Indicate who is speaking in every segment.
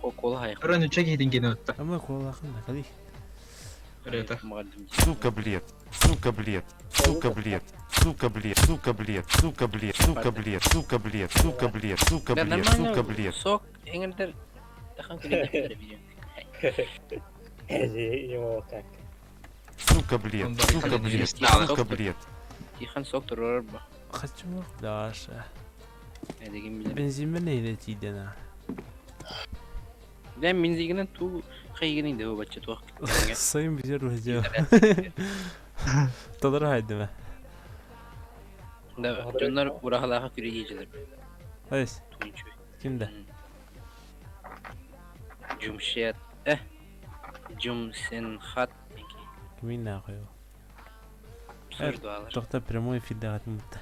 Speaker 1: Кола хайах.
Speaker 2: Рон үчэ киһитин кини отта.
Speaker 3: Ама куолаахын да кали.
Speaker 2: Рета.
Speaker 4: Сука, блед. Сука, блед. Сука, блед. Сука, блед. Сука, блед. Сука, блед. Сука, блед. Сука, блед. Сука, блед. Сука,
Speaker 1: Да
Speaker 4: блед.
Speaker 1: нормально.
Speaker 4: Сука, блед.
Speaker 1: Сок эңердер тахан күлүнэ видео.
Speaker 5: Ему как.
Speaker 4: Сука, блед. Сука, блед. Сука, блед.
Speaker 1: Тихан сок турар ба.
Speaker 3: Хочу Даша.
Speaker 1: Эдигин билер.
Speaker 3: Бензин нейде тииден а.
Speaker 1: Дэн минзигинен туу хайгинин де бачча туох.
Speaker 3: Сайын бизер видео. Толор хайдыма.
Speaker 1: Да, дьоннор ураһалааха күрэ
Speaker 3: Айс,
Speaker 1: Туунчу.
Speaker 3: кимде?
Speaker 1: Жумшет. Жумсенхат.
Speaker 3: Кимин нахуй?
Speaker 1: Сурдуалар.
Speaker 3: Тохта прямой эфирде гатмытта.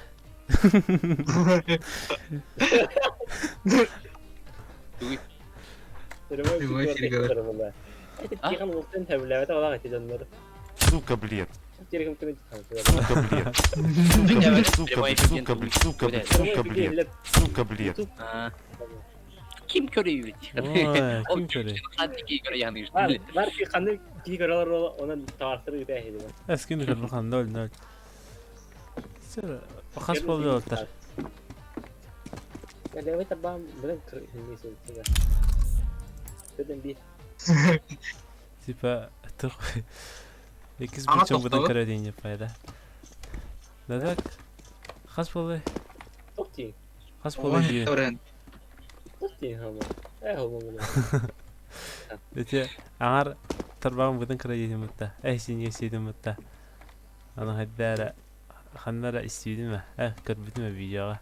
Speaker 2: Прямой эфир говорит.
Speaker 5: Тихан ултын тәбиләбәтә алага тиҗаннар.
Speaker 4: Сука, блед.
Speaker 5: Тиргем кенә тихан.
Speaker 4: Сука, блед. Сука, блед. Сука, блед. Сука, блед. Сука, блед. Сука, блед. Сука, блед.
Speaker 1: Ким көрөйбүт?
Speaker 3: Ой, ким көрөй?
Speaker 1: Хат ки көрө яны
Speaker 5: Бар, бар ки ханы ки көрөлөр онан тавартыр үтә иде.
Speaker 3: Эс ким көрбү ноль ноль. Сэр, хас болду оттар.
Speaker 5: Әле табам белән кер Беден би.
Speaker 3: Типа, тух. Икис
Speaker 2: Аңа
Speaker 3: бучон будан
Speaker 2: тоқтолы.
Speaker 3: көрө дейин пайда. Да так. Хас болду.
Speaker 5: Тохти.
Speaker 3: Хас болду дейин.
Speaker 2: Торен.
Speaker 5: Тохти хама. Э хама.
Speaker 3: Эте аңар тарбагын будан көрө дейин мутта. Эй син есейдин мутта. Аны хайдара ханнара истидиме. Э көрбүтүмө видеога.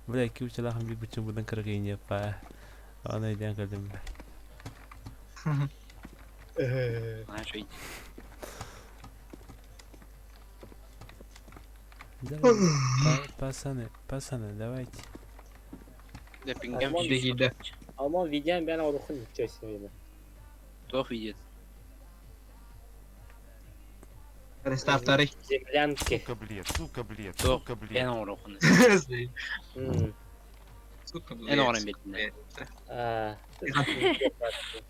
Speaker 3: Бу ики учалахын бир бучон будан көрө дейин па. Аны ден көрдүм. Давай, пацаны, пацаны, давайте.
Speaker 1: Да пингам
Speaker 2: Дегиде.
Speaker 5: Алман видеон бән орухын ничего
Speaker 1: Туох видит.
Speaker 2: Рестартары.
Speaker 5: Землянки.
Speaker 4: Сука, блед. Сука, блед.
Speaker 1: Туох.
Speaker 4: Сука,
Speaker 1: Эн
Speaker 4: блед.
Speaker 1: орохун.
Speaker 2: Сука,
Speaker 1: Эн орон бетинде.
Speaker 5: А.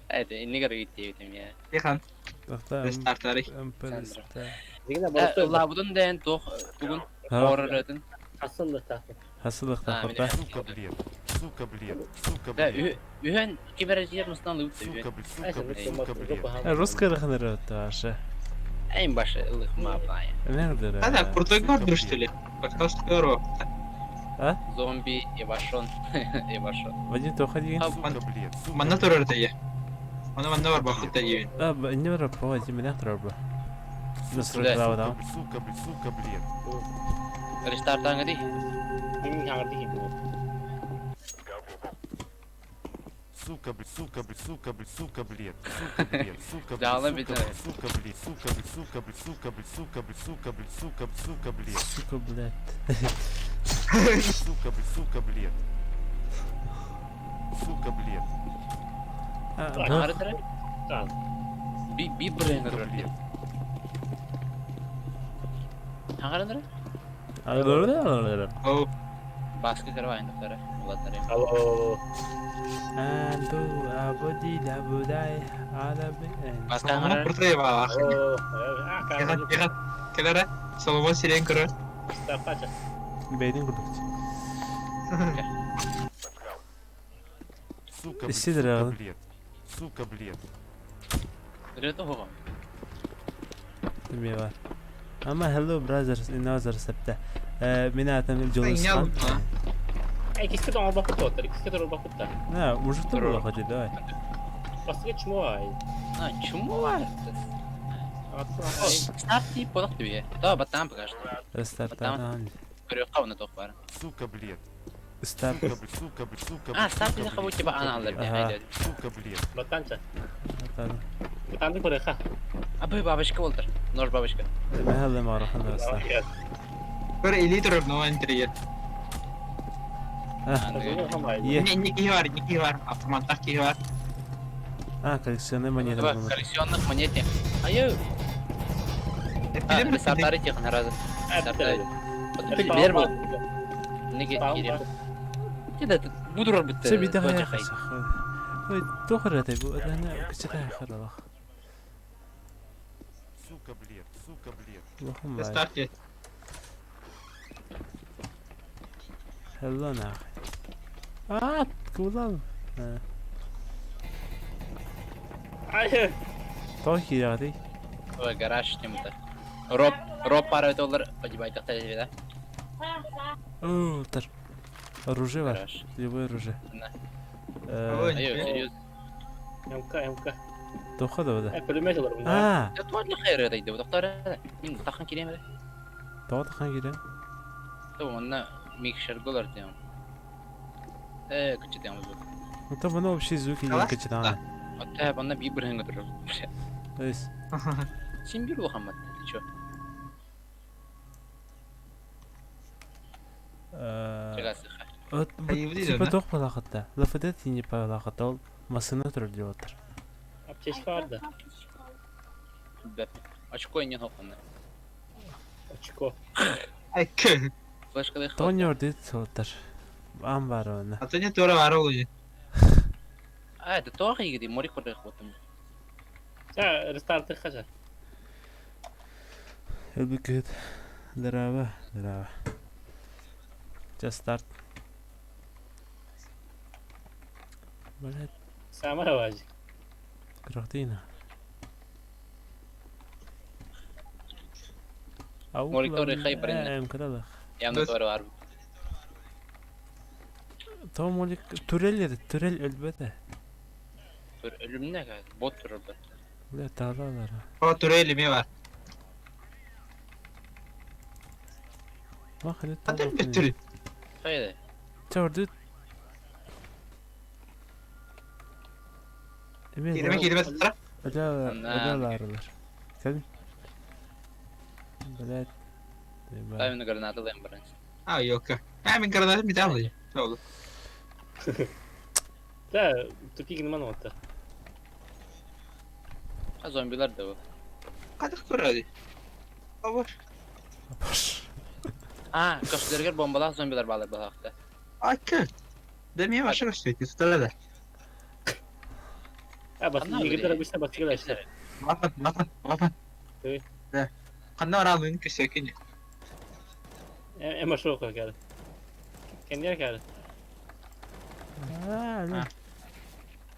Speaker 1: Это иннигер гиттебитим я.
Speaker 2: Тихан.
Speaker 3: Тохта.
Speaker 2: Рестартары.
Speaker 3: Эмпелста.
Speaker 5: Дигән барысы
Speaker 1: Лабудун дэн туох тугун ороротун.
Speaker 5: Хасыллы тахы.
Speaker 3: Хасылык
Speaker 1: А,
Speaker 3: тахта.
Speaker 4: Сука, блед. Сука, блед. Сука,
Speaker 1: Да,
Speaker 4: блед.
Speaker 1: үһөн кибережер мустан луп
Speaker 4: Сука, блед.
Speaker 5: Ай,
Speaker 4: Сука, блед. Сука, блед.
Speaker 3: Русский рахнер таша.
Speaker 1: Эң башы ылых мапая.
Speaker 3: Нердер.
Speaker 2: Да, крутой гордыр, что ли? Пока что здорово.
Speaker 3: А?
Speaker 1: Зомби Ивашон. Ивашон.
Speaker 3: Вадим тоха деген.
Speaker 4: Сука, блед. Сука,
Speaker 2: Манна турар да я. Аны манна бар бакыт да я.
Speaker 3: А, не бар по Вадим не турар бу. Насыр
Speaker 1: Да.
Speaker 3: да да.
Speaker 4: Сука, блед. Сука, блед.
Speaker 1: Рестартаңы ди.
Speaker 5: Мин хаңырды киде.
Speaker 4: Сука, блед. Сука, блед. Сука, блед. Сука, блед. Сука, блед. Сука,
Speaker 1: Да,
Speaker 4: блед.
Speaker 1: ладно,
Speaker 4: Сука, блед. Сука, блед. Сука, блед. Сука, блед. Сука, блед. Сука, блед. Сука, сука, блед.
Speaker 3: Сука, блядь.
Speaker 4: Сука, блед. Сука, блед. Сука, блед.
Speaker 3: А,
Speaker 1: Ары тара.
Speaker 5: Так.
Speaker 1: Би би брен
Speaker 4: Сука, блед.
Speaker 1: Хаңарындыра?
Speaker 2: Оу.
Speaker 1: Баскы карвайын доктора. Улаттары.
Speaker 5: Алло.
Speaker 3: Анду абуди дабудай адаби.
Speaker 1: Баскы
Speaker 2: Соломон
Speaker 1: хаңара.
Speaker 2: крутой ба.
Speaker 5: Алло. А,
Speaker 2: Тихан, тихан. Келере. Соломон сирен көрө.
Speaker 5: Стартача.
Speaker 3: Бейдин курдук.
Speaker 4: Сука, блед.
Speaker 3: Сидор,
Speaker 4: Сука,
Speaker 3: ладно.
Speaker 4: блед. Сука, блед.
Speaker 1: Рето хогам.
Speaker 3: Неме бар. Ама hello brothers in other септе. Мен атам Джолус.
Speaker 5: Эй, киске тоңор бакыт отыр, киске тоңор бакыт та.
Speaker 3: На, мужик то было ходи, давай.
Speaker 5: Баскы чмо ай.
Speaker 1: А, чему бар? Старт тип бодох тебе. Да, батам пока что.
Speaker 3: Рестартан.
Speaker 1: Көрө кауна тох бар.
Speaker 4: Сука, блед.
Speaker 3: Старт.
Speaker 4: Сука, блед. Сука, блед. Сука,
Speaker 1: А,
Speaker 4: блед.
Speaker 1: старт
Speaker 4: Сука,
Speaker 1: ты хабу
Speaker 4: блед.
Speaker 1: типа
Speaker 4: Сука,
Speaker 1: ана алар.
Speaker 4: блед.
Speaker 3: Ага.
Speaker 4: Сука, блед.
Speaker 5: Батанча.
Speaker 3: Тан.
Speaker 5: Батанды көрө
Speaker 1: А бу бабочка болтыр. Нож бабочка.
Speaker 3: Мен хәле марахан да.
Speaker 2: Көр или турар но энтрия.
Speaker 3: А, Е.
Speaker 2: Не не бар, не бар. Автоматтах ки бар.
Speaker 3: А, коллекционный монеты.
Speaker 1: Коллекционных монете. Аю. А, рестартары тех на разы. Бер бу. Неге кирем. Теде буду рабыт.
Speaker 3: Все биде. Ой, туох ырыатай бу ырыаны кыччата харалах.
Speaker 4: Сука, блядь, сука, блядь.
Speaker 3: Улахан баай.
Speaker 2: Старт диэт.
Speaker 3: Hello нахуй. А, кулан.
Speaker 5: Айы!
Speaker 3: Тоҕо киирэҕитий?
Speaker 1: Ой, гараж темата. Роб, Роб пара доллар подебайтахта да?
Speaker 3: О, тар. Оружие бар.
Speaker 1: Гараж.
Speaker 3: Любое оружие.
Speaker 1: На.
Speaker 2: Ой.
Speaker 1: Айо, серьезно.
Speaker 5: МК, МК.
Speaker 3: Тоха да
Speaker 5: Э, пулемет олар бunda.
Speaker 3: А,
Speaker 1: Я туар хайыр это иди, доктор. Мин тахан кирем это.
Speaker 3: тоҕо тахан киирэн?
Speaker 1: То онна микшер доллар тем. Э, кычы тем звук.
Speaker 3: Ну там оно вообще звуки не
Speaker 2: Алас?
Speaker 3: качетаны.
Speaker 1: Атта онна би бир ханга турар.
Speaker 3: То есть,
Speaker 1: Син бир улахан Ты чё? Чагасы ха.
Speaker 3: вот
Speaker 2: Хайыбы
Speaker 3: типа
Speaker 2: дейді,
Speaker 3: тоқ балақытта. Лафадет не балақытта ол масына тұр деп отыр.
Speaker 5: Аптечка бар да.
Speaker 1: Бәп. Очко не хоконна.
Speaker 5: Очко.
Speaker 2: Ай, кö.
Speaker 1: Флешка да
Speaker 3: Тони ордит отыр. Ам бар оны.
Speaker 2: А то не тура бар ол же.
Speaker 1: А, это тоже иди, мори хоры хотым.
Speaker 5: Ча, рестарты хажа.
Speaker 3: Өлбүкөт. Здорово, здорово. Just start. Блять,
Speaker 5: Самара важи.
Speaker 3: крахтина. Ау,
Speaker 1: Морик торы хай барин.
Speaker 3: Эм, кадалах.
Speaker 1: Ямны туар бар.
Speaker 3: То молик турель турель өлбөтө.
Speaker 1: Тур ölümне бот турар бат.
Speaker 3: Бля, таалалар.
Speaker 2: О, тура элеме бар.
Speaker 3: Ма хали
Speaker 2: А ты бит түрі.
Speaker 1: Хайда.
Speaker 3: Чорду. Эме
Speaker 2: Киреме киреме тура.
Speaker 3: Бля,
Speaker 1: Ана.
Speaker 3: бля, Кәл. Блядь.
Speaker 1: Тайны граната лем барин.
Speaker 2: А, yok. А, мен гранатым бит алды. Oldu.
Speaker 5: Да, тупик нема отта.
Speaker 1: А зомбилар да бу.
Speaker 2: Кадык көрөдү. Абар.
Speaker 1: А, көчләргә бомбалар зомбилар балар бу хакта.
Speaker 2: Ай, кö. Демeye başa gösteriyor. Tutarlar da.
Speaker 5: А, бас,
Speaker 1: Ана
Speaker 5: егер
Speaker 1: біле.
Speaker 5: обычно бас келешті.
Speaker 2: Вафан, вафан, вафан.
Speaker 5: Ой.
Speaker 2: Да. Канда бар алдын көсөкүн.
Speaker 5: Эма шоқ кәді. Кендер кәді.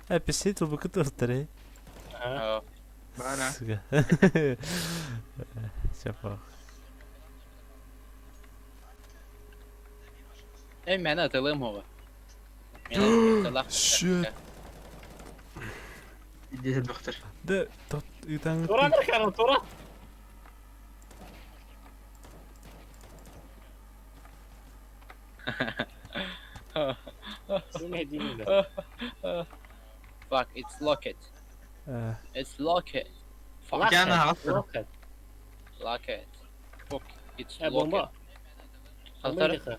Speaker 3: А, песит убыкыт отыр.
Speaker 5: Ага.
Speaker 2: Бара.
Speaker 3: Сука. Чапа.
Speaker 1: Эй, мен атылым хова. Мен атылах.
Speaker 3: Shit.
Speaker 2: Десе доктор.
Speaker 3: Да, тот итан.
Speaker 5: Тура кәді, тура. Суме деймін да.
Speaker 1: Fuck, it's locked. It's locked. Fuck.
Speaker 2: Жана аттыр.
Speaker 5: Локет.
Speaker 1: Locked. Fuck, it's
Speaker 5: Э, бомба.
Speaker 1: locked.
Speaker 5: Бомба
Speaker 1: Халтар.
Speaker 5: иди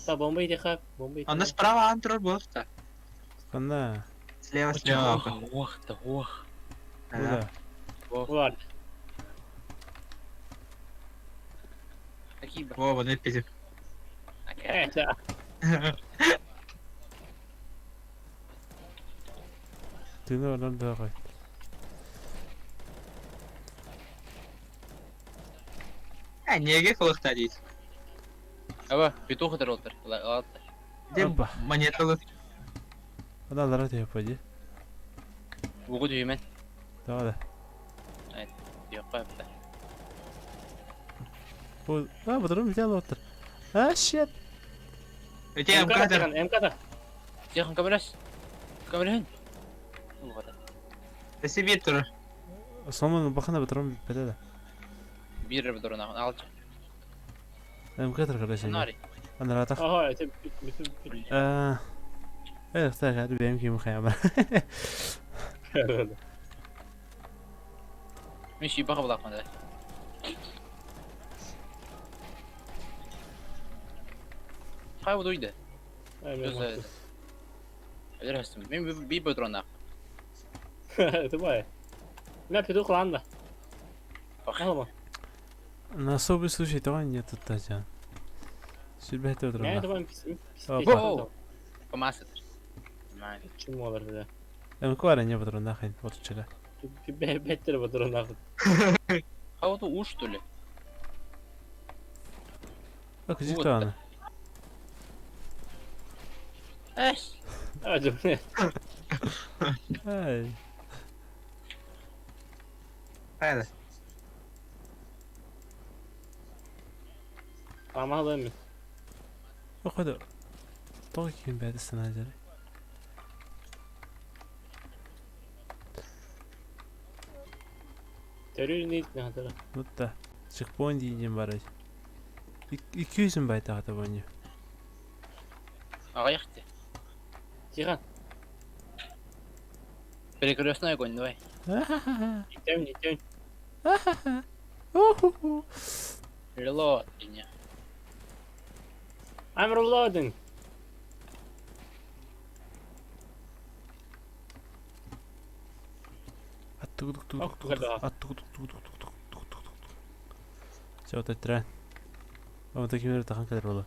Speaker 5: Та бомба иди хап, бомба иди.
Speaker 2: Анда справа антырор болуп
Speaker 3: Канда?
Speaker 2: Слева, слева.
Speaker 1: Ох, да ох.
Speaker 3: Буда.
Speaker 5: Бар.
Speaker 1: Какие ба?
Speaker 2: Во, вот это
Speaker 5: Э, да.
Speaker 3: Түнө онан да кой.
Speaker 2: А, неге кылыкта дейт.
Speaker 1: Аба, петух это ротор. Ладно.
Speaker 2: Де
Speaker 3: Опа.
Speaker 2: монеталы.
Speaker 3: Ана лара деп пойди.
Speaker 1: Угу дүймен.
Speaker 3: Давай.
Speaker 1: Yok кайпта.
Speaker 3: Бу, а, бұдырым бите алып отыр. А, shit.
Speaker 2: Өте
Speaker 5: МК
Speaker 2: МК
Speaker 5: МК
Speaker 1: Тихон камерас. Камерын. Угада.
Speaker 2: Себе тур.
Speaker 3: Сомон бахана бұдырым бите да.
Speaker 1: Бир бдурна алчы.
Speaker 3: МК тұр короче.
Speaker 1: Нари.
Speaker 3: Ана ратах.
Speaker 5: Ага, это бит.
Speaker 3: А. Э, так, hadi benim kim kıyamam.
Speaker 1: Миш ибага булакмада. Кай удуйды?
Speaker 5: Ай,
Speaker 1: Өлөр хастым. Мен би бдурна.
Speaker 5: Это бай. Мен петух ланда. Алма.
Speaker 3: На особый случай того нет тут тажан. Сүрбәтте
Speaker 5: Мен
Speaker 3: отырмын.
Speaker 5: это бай пис.
Speaker 3: Опа.
Speaker 1: Помасыдыр. Понимаю.
Speaker 5: Чим буолар да.
Speaker 3: МК бар не патроннаах ин отуччага.
Speaker 5: Бэттэр патроннаах.
Speaker 1: А вот уж что ли?
Speaker 3: Кызык
Speaker 1: Вот.
Speaker 3: даҕаны.
Speaker 1: Эс.
Speaker 5: А, дьэ.
Speaker 3: Ай.
Speaker 2: Хайда.
Speaker 5: Памалым.
Speaker 3: Оходо. Тоҕо киин бэйэтэ снайдеры.
Speaker 5: Төрүүр нит нахатара.
Speaker 3: Mutta чекпоинт диэн барай. 200 байтаҕата бонньу.
Speaker 1: Аҕыйах дии.
Speaker 5: Тихан.
Speaker 1: Перекрестной огонь, давай.
Speaker 5: Итэм, итэм.
Speaker 1: Релот, не.
Speaker 5: I'm reloading.
Speaker 3: Чэ, вот трен. Ону таким тахан кэлэр буолла.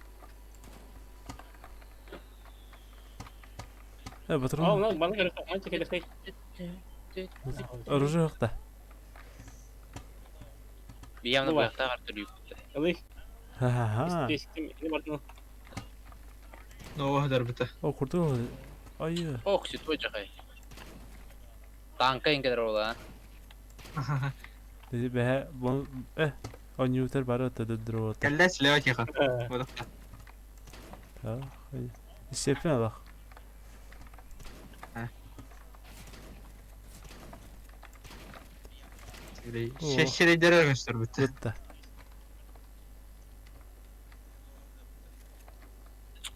Speaker 3: Э,
Speaker 5: О,
Speaker 3: патрон.
Speaker 5: мына баны керек, анча керек.
Speaker 3: Оружие да.
Speaker 1: Явно
Speaker 5: Давай.
Speaker 1: баяқтағы артыр
Speaker 5: Ылый,
Speaker 3: Ха-ха-ха.
Speaker 5: истим, не бардым.
Speaker 2: Ну, дарбыта.
Speaker 3: О, курдук. Ай.
Speaker 1: Ох, ситуой жахай. Танка ингедер ола.
Speaker 3: Dedi бэһэ бон э онньуутар бары өттө дрота.
Speaker 2: Кэллэ слева тихо. Вот.
Speaker 3: Сеппин алах.
Speaker 2: Шешерейдер көстөр бүттү.
Speaker 3: Тутта.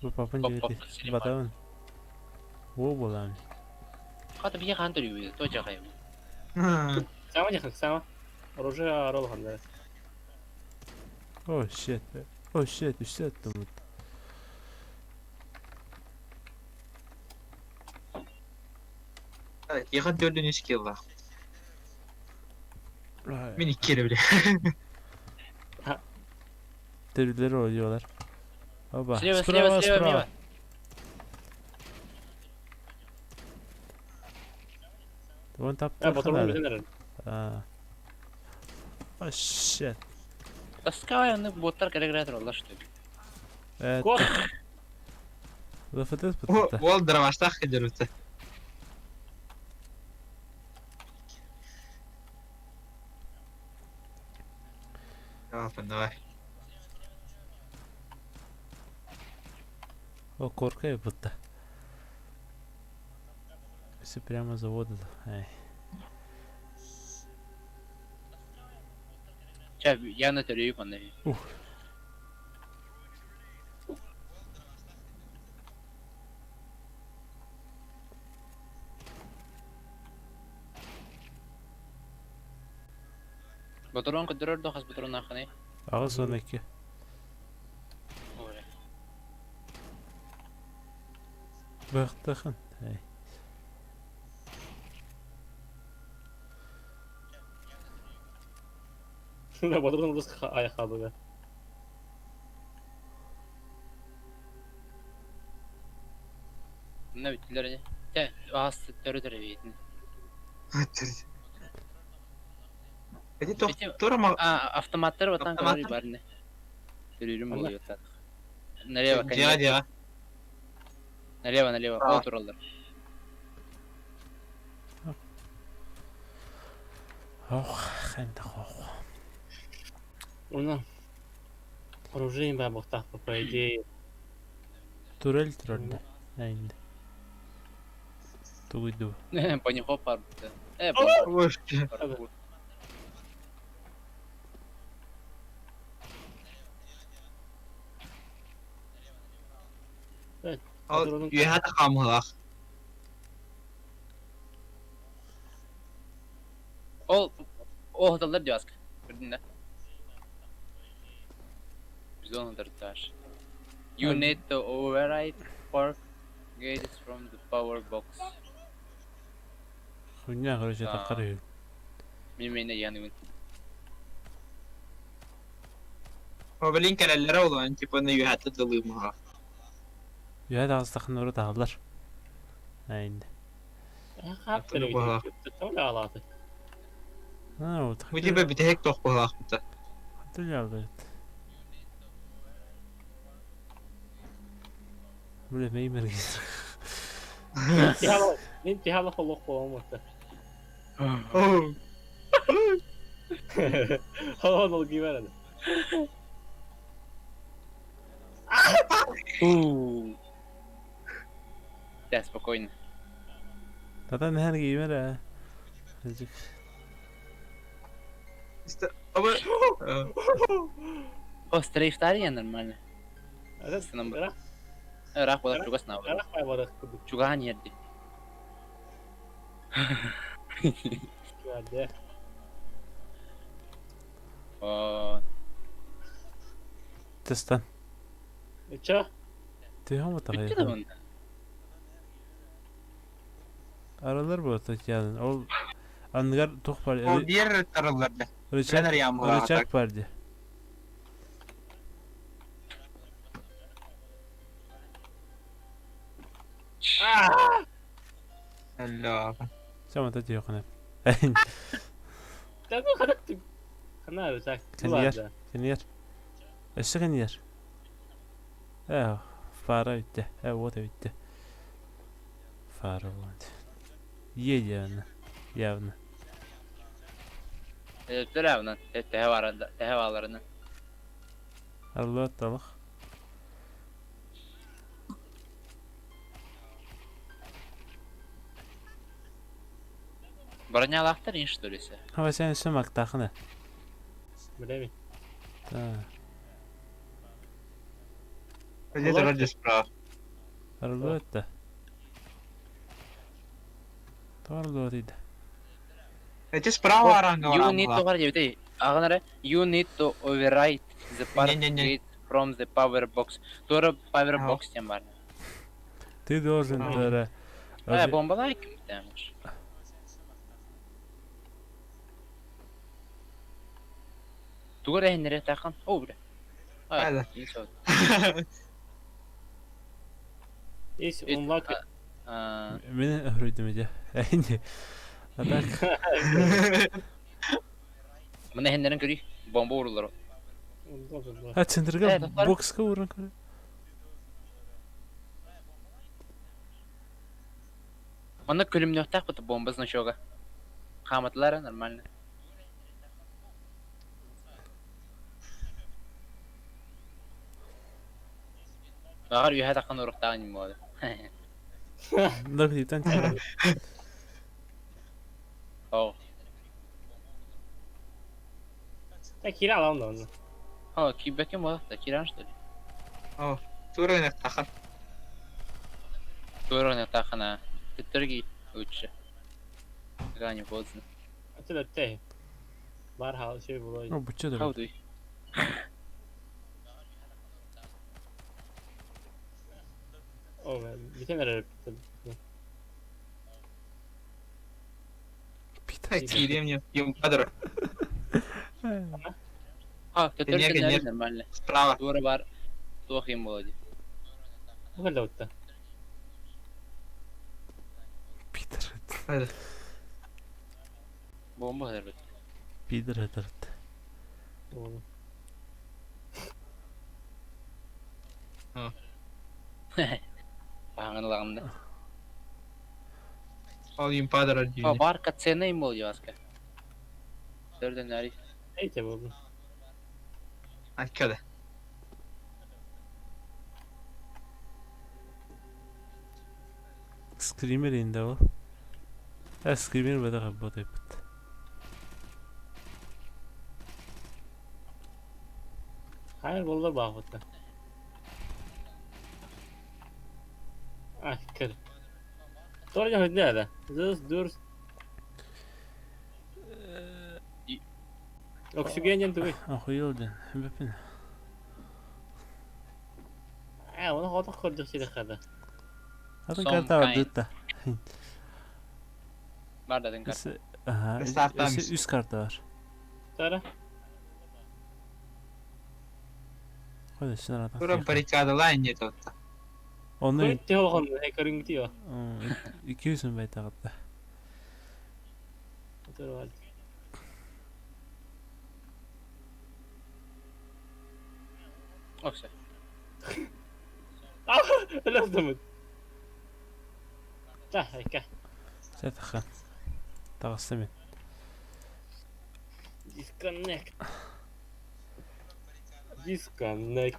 Speaker 3: Бу папын
Speaker 1: Поп,
Speaker 3: жети.
Speaker 1: поп, силим бар.
Speaker 3: Батабын. О болам.
Speaker 1: Хата бие хантер юбиде, той жахай.
Speaker 5: Сама жахай, сама. Оружие арол ханда.
Speaker 3: О, shit. О, shit, үстэ аттым.
Speaker 2: Тихо төрдүн үс килла. Мен икки эрэ биле.
Speaker 3: Төрүлэр ойуолар. Оба.
Speaker 1: Слева,
Speaker 3: Справа,
Speaker 1: слева, слева,
Speaker 3: справа.
Speaker 1: мимо.
Speaker 3: Вон
Speaker 5: А,
Speaker 3: таптар
Speaker 5: патрон
Speaker 3: ханары.
Speaker 5: бүтүн
Speaker 3: А. О, shit.
Speaker 1: Таскай, аны боттар керек рәтер ола что ли.
Speaker 3: Э,
Speaker 5: Кот.
Speaker 3: лафатыс бутта.
Speaker 2: Ол драмаштах кедер бүттү. Давай, давай.
Speaker 3: О, корка бутта. Все прямо завода. Ай.
Speaker 1: Ча, явно төрү аны.
Speaker 3: Ух.
Speaker 1: Батырон көдөрөр дохас батырон аханы.
Speaker 3: Ағыз он екі.
Speaker 1: Ой.
Speaker 3: Бақтақын. Ай.
Speaker 5: Патрон рус аяқ алды.
Speaker 1: Мына бүттүлөр не? Те, ас төрү төрү бейтин.
Speaker 2: Эти тура ма
Speaker 1: А, автоматтар батан
Speaker 2: Автоматтар?
Speaker 1: көрөр барны. Төрүрүм
Speaker 5: Анда.
Speaker 1: болуп атат. Налево,
Speaker 2: Дела,
Speaker 1: конечно.
Speaker 2: дела.
Speaker 1: Налево, налево.
Speaker 2: А.
Speaker 1: О, тураллар.
Speaker 3: Ох, хэнта хох.
Speaker 5: Уна. Оружие ба бухтах, по идее.
Speaker 3: Турель тролль. Айнды. Тугуйду.
Speaker 1: Панихоп бар бутта. Э,
Speaker 2: Ой,
Speaker 1: бар.
Speaker 2: Ал үйәт хамылах.
Speaker 1: Ол ол хаталар диаск. Көрдүң да? Зона дарташ. You need to override park gates from the power box.
Speaker 3: Хуйня, короче,
Speaker 1: А.
Speaker 3: таққар
Speaker 1: Мен мені янымын.
Speaker 2: Блин, кәрәлләр олан, типа, на үйәт дылымыға.
Speaker 3: Үйәт ағыстақын ұры тағылар. Айда.
Speaker 5: Хаптар
Speaker 2: Быһалаах.
Speaker 5: Тоҕо алааты.
Speaker 3: А, вот.
Speaker 2: Бу тебе бүтэһик туох быһалаахпыта.
Speaker 3: Хотел Бля, меймер
Speaker 5: Мен тихала холох болмаса. Холон ол кийбер
Speaker 1: Да, спокойно.
Speaker 3: Тогда наверное кийбер а.
Speaker 1: О, стрейфтария нормально. Ыраах буолар чугас наабар.
Speaker 5: Ыраах барах курдук.
Speaker 1: Чугаһан иһэрди. О,
Speaker 3: Тестан.
Speaker 5: Чё?
Speaker 3: Төһө
Speaker 1: бүттэ да онно.
Speaker 3: Аралар буолта тиянын. Ол анныгар туох бар.
Speaker 2: Ол биэр тарыллар да.
Speaker 3: Рычаг,
Speaker 2: Тренер ямылаах
Speaker 3: рычаг бар ди.
Speaker 2: Алло.
Speaker 3: Сама та тиохна.
Speaker 5: Та ну ханак хана рычаг.
Speaker 3: Кэннигэр. Кэннигэр. Өссө кэннигэр. Э, фара бүттэ. Э, вот бүттэ. Фара вот. Е явно. Явно.
Speaker 1: Өлтөрө Тэһэ барында, тэһэ баларына.
Speaker 3: Алла талах.
Speaker 1: Бронялаахтар ин что ли се?
Speaker 3: Хава сен өссө мактахына.
Speaker 5: Билеби.
Speaker 3: Та.
Speaker 2: Где-то вроде справа.
Speaker 3: Арылла да. Тарылла дейді.
Speaker 2: Эти справа аранга
Speaker 1: You need to бар диэбитей. Аҕын You need to override the part
Speaker 2: Не-не-не.
Speaker 1: gate from the power box. Туора power
Speaker 2: Ага.
Speaker 1: box диэн бар.
Speaker 3: Ты должен
Speaker 2: Ага.
Speaker 3: тара.
Speaker 1: Э, бомбалай ким дэмиш. Тугар эһиннере тахан. О, бля.
Speaker 2: Хайда.
Speaker 5: Ис unlock.
Speaker 1: А,
Speaker 3: Мени өрөйдүм иде. Әйне. А так
Speaker 1: мына эһиннерин көрүй. Бомба урулар.
Speaker 3: А центрге
Speaker 1: Э, достар.
Speaker 3: бокска урын көрө.
Speaker 1: Манна күлүмнөхтәк бут бомба значога. Хаматлара нормально. Багар үйә таққан урықтаған им болады.
Speaker 3: Лак диптен.
Speaker 1: О,
Speaker 5: Та кира алам да оны.
Speaker 1: о, кибекен болады, да киран что ли?
Speaker 2: Туры тахан.
Speaker 1: Туырын тақына. Түттіргі өтші. Гани поздно.
Speaker 5: Аты да те. Бар хал şey булай.
Speaker 3: О, буча да.
Speaker 1: Хау дуй.
Speaker 5: О, бүтэн эрэ.
Speaker 3: Питер.
Speaker 2: Кирием Юмпадр.
Speaker 1: Ха,
Speaker 2: Нет,
Speaker 1: түттіргі
Speaker 2: нет.
Speaker 1: нормально.
Speaker 2: Справа.
Speaker 1: Туыры бар. Туох им болады.
Speaker 5: Бу кэлдэ утта.
Speaker 3: Питер.
Speaker 1: Бомба хадыр бит.
Speaker 3: Питер хатырт.
Speaker 1: Бағын лағында.
Speaker 2: Ол Юмпадр
Speaker 1: О, бар катсцена им болды баска. Төрден әрі.
Speaker 5: Эйте болду.
Speaker 2: Аккада.
Speaker 3: Скример инде ол. Ә, скример бада работает.
Speaker 5: Хайр болду баа утта. А, кэр. Тора жа да. Зус дурс. Оксиген тугуй.
Speaker 3: Охуел ден. Бепин.
Speaker 5: А, оны хотох көрдөх сире хада.
Speaker 3: Атын
Speaker 1: Some
Speaker 3: карта бар
Speaker 1: kind.
Speaker 3: дытта.
Speaker 1: Бар да карта.
Speaker 3: Аха.
Speaker 2: Стартан.
Speaker 3: Үс карта бар.
Speaker 5: Тора.
Speaker 3: Қойда шын
Speaker 2: Тура баррикадалар не тотта.
Speaker 3: Оны
Speaker 5: Төһө көрүҥүтүө.
Speaker 3: 200 байтагытта.
Speaker 1: Окса.
Speaker 5: Өлөрдүмүт. Та, айка.
Speaker 3: Сэтахан. Таҕыста мин.
Speaker 5: Disconnect. Disconnect.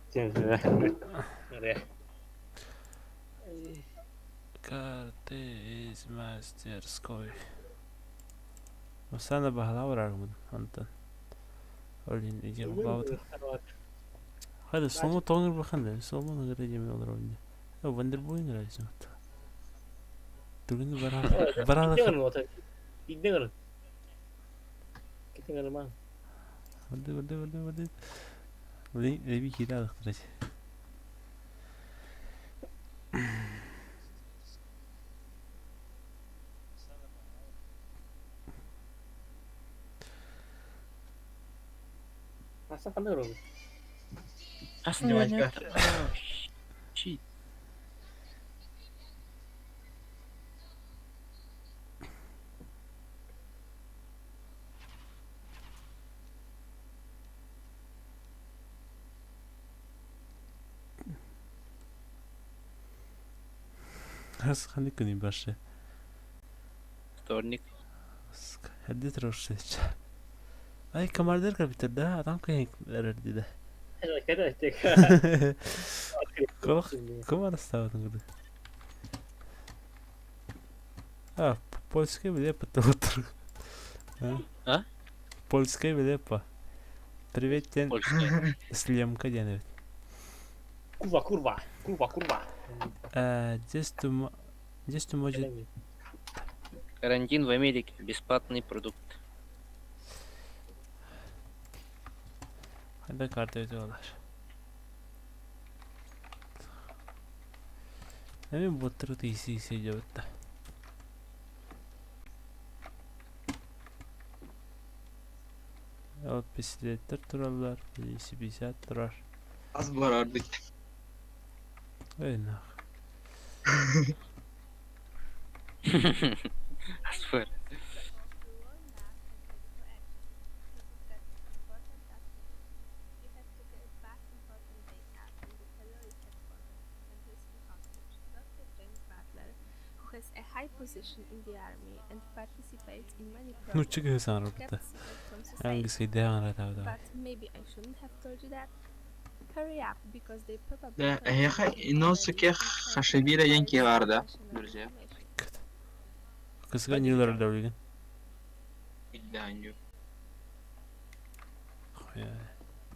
Speaker 3: Карты из мастерской. Масана баһалаа бараргын онтон. Ол иһин идиэ баабыт. Хайда сломо тоҥыр бахан сломо награда диэми олоробун. Вандербой нравится. Түгүнү бара бара
Speaker 5: Бидде Китин
Speaker 3: Барды барды барды барды. Леби кире алыктырыч.
Speaker 5: Аса кандай роль?
Speaker 1: Aslında Shit.
Speaker 3: Хас ханнык күнүй баршы.
Speaker 1: Вторник.
Speaker 3: Хадди турушсыч. Ай командир компьютерда адам кыйын эрерди да. Ком арастабатын курдук. А, польский билепа тур.
Speaker 1: А?
Speaker 3: Польский билепа. Привет, тен
Speaker 1: Польский.
Speaker 3: Слемка диэн эбит.
Speaker 5: Курва, курва, курва, курва.
Speaker 3: Здесь ты здесь ты может
Speaker 1: Карантин в Америке. Бесплатный продукт.
Speaker 3: Хайда карта өтө Эми боттыры тиси жабытта. Вот пистолеттер тураллар, 50 турар.
Speaker 2: Аз барардык.
Speaker 3: Ой нах.
Speaker 1: Асфер.
Speaker 6: Has a high position in the army and participates in many
Speaker 3: Нучча
Speaker 6: programs
Speaker 3: киһи саҥарбыта.
Speaker 6: kept secret from society.
Speaker 3: Английский дэҕэн ратабыта.
Speaker 6: But maybe I shouldn't have told you that. Hurry up, because they probably
Speaker 2: Да,
Speaker 6: told you
Speaker 2: эһиэхэ
Speaker 6: already
Speaker 2: Иносуке
Speaker 6: and try to
Speaker 2: Хашибира
Speaker 6: acquire
Speaker 2: диэн киһи баар да,
Speaker 6: professional
Speaker 2: друзья?
Speaker 6: information.
Speaker 3: Кысыга ньылар да
Speaker 2: Билдээн
Speaker 3: Хуя.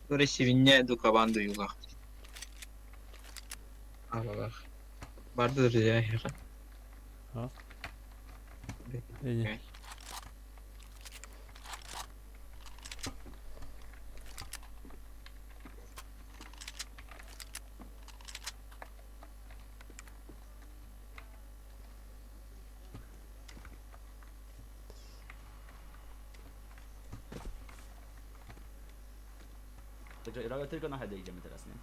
Speaker 2: Тура сибинне дукабан дуюлах. Алалах. Барды друзья эһиэхэ.
Speaker 3: А? Эни.
Speaker 7: Także Rojo, tylko na heady idziemy teraz, nie?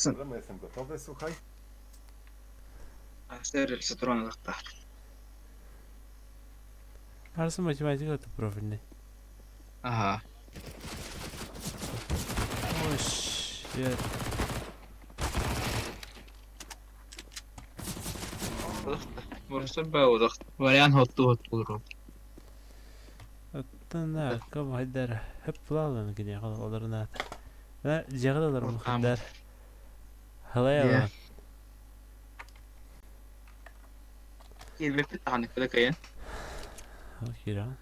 Speaker 4: Problemu, jestem gotowy, słuchaj.
Speaker 2: Сэр Сатурн лахтар.
Speaker 3: Арсы математика профильный.
Speaker 2: Ага.
Speaker 3: Ой, shit.
Speaker 2: Бурсу баудах. Вариант хотту хоттулру.
Speaker 3: Оттон ком хайдар хөп плалан гине олорна. На жагылар мухдар. Халая.
Speaker 2: Кирбеппит даҕаны кыда кыйын.
Speaker 3: Кира.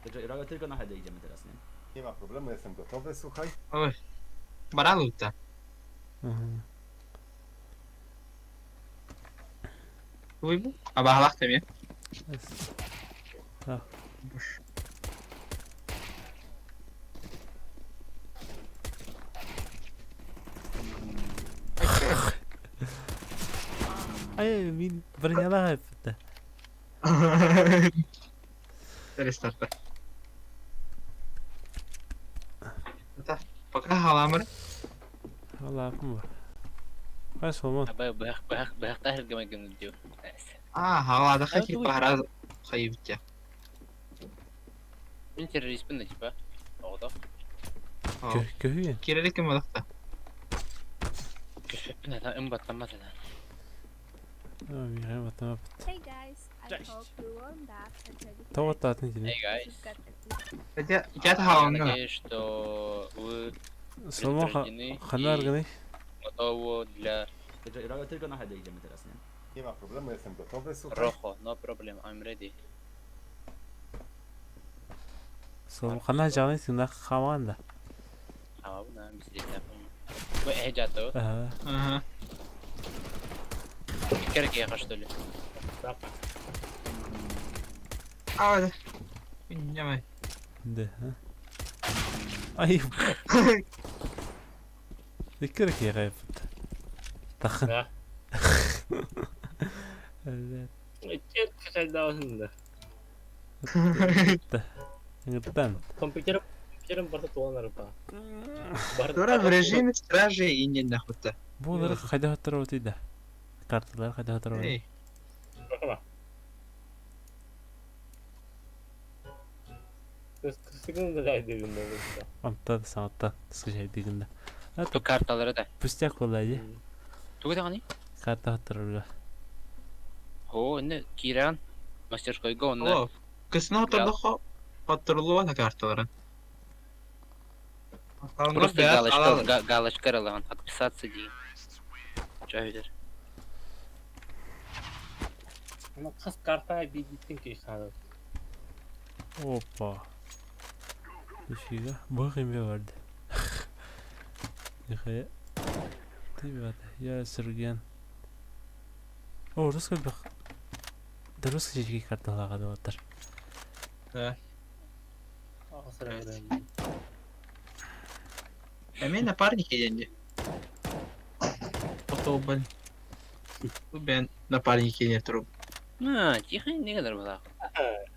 Speaker 7: Także Rojo, tylko na heady idziemy teraz, nie?
Speaker 4: Nie ma problemu, jestem gotowy, słuchaj.
Speaker 2: Ой. Баралутта. Уйбу. Абаһалах тэми.
Speaker 3: А. Ай, мин бронялаах эппитэ.
Speaker 2: Рестарта. Халамыр.
Speaker 3: Алааппын ба. Хай Соломон.
Speaker 1: Абай быһах быһах быһахтаах эргэмэ гыныр диу.
Speaker 2: Аа, халадаха киппахара хайыбытя.
Speaker 1: Мин террористпын да типа. Оҕото.
Speaker 3: Көһүйэн.
Speaker 2: Кирелик ким олохта.
Speaker 1: Көспөппүн ата ым баттаммат ата.
Speaker 3: Михаил баттамаппыт.
Speaker 6: Hey guys, I hope you're warmed up and ready to
Speaker 3: Тоҕо
Speaker 6: act.
Speaker 3: таатын итини.
Speaker 1: Hey guys.
Speaker 6: You've got an
Speaker 2: Хотя, я
Speaker 1: Я
Speaker 2: халамна.
Speaker 1: надеюсь, что вы
Speaker 3: Соломон
Speaker 1: предупреждены
Speaker 3: ханна
Speaker 1: и
Speaker 3: аргыный?
Speaker 1: готовы для
Speaker 7: Także Rogo tylko na heady idziemy teraz, nie?
Speaker 4: Nie ma problemu, jestem gotowy, słuchaj.
Speaker 1: Rojo. No problem, I'm ready.
Speaker 3: Соломон ханна жағын сыңда хаман да.
Speaker 1: А, на, Вы эжато.
Speaker 3: Аха.
Speaker 2: Ага.
Speaker 1: Керге что ли?
Speaker 2: Аа. Нямай.
Speaker 3: Да. Ай. ذكرك يا غيب. Тахын.
Speaker 5: Да.
Speaker 3: Evet.
Speaker 5: Чет качайдаабын да.
Speaker 3: Ыңыттан.
Speaker 5: Компьютер компьютерым барда туган арба.
Speaker 2: Тура в режиме стражи и не нахута.
Speaker 3: Булар хайда хаттар отыда. Карталар хайда хаттар отыда.
Speaker 2: Эй.
Speaker 3: Амта саатта скажай дигенде.
Speaker 1: Ту карталары да.
Speaker 3: Пустяк болай.
Speaker 1: Тугу даганы?
Speaker 3: Карта хаттар.
Speaker 1: О, не Киран. Мастерскойга онна.
Speaker 2: О, кысына отырдық оттырылуа да карталарын.
Speaker 1: Просто галочка, галочка алган, отписаться ди. Чайдер.
Speaker 5: Кыз карта бийдиттин кейсаны.
Speaker 3: Опа. Нифига. Бог имя варды. Нихуя. Ты бата. Я Серген. О, русский бах. Да русский жеке карталарға да отыр.
Speaker 2: Да. А мен напарник еденде. Отобан. Бен напарник ене тұрып.
Speaker 1: А, тихо, не kadar была.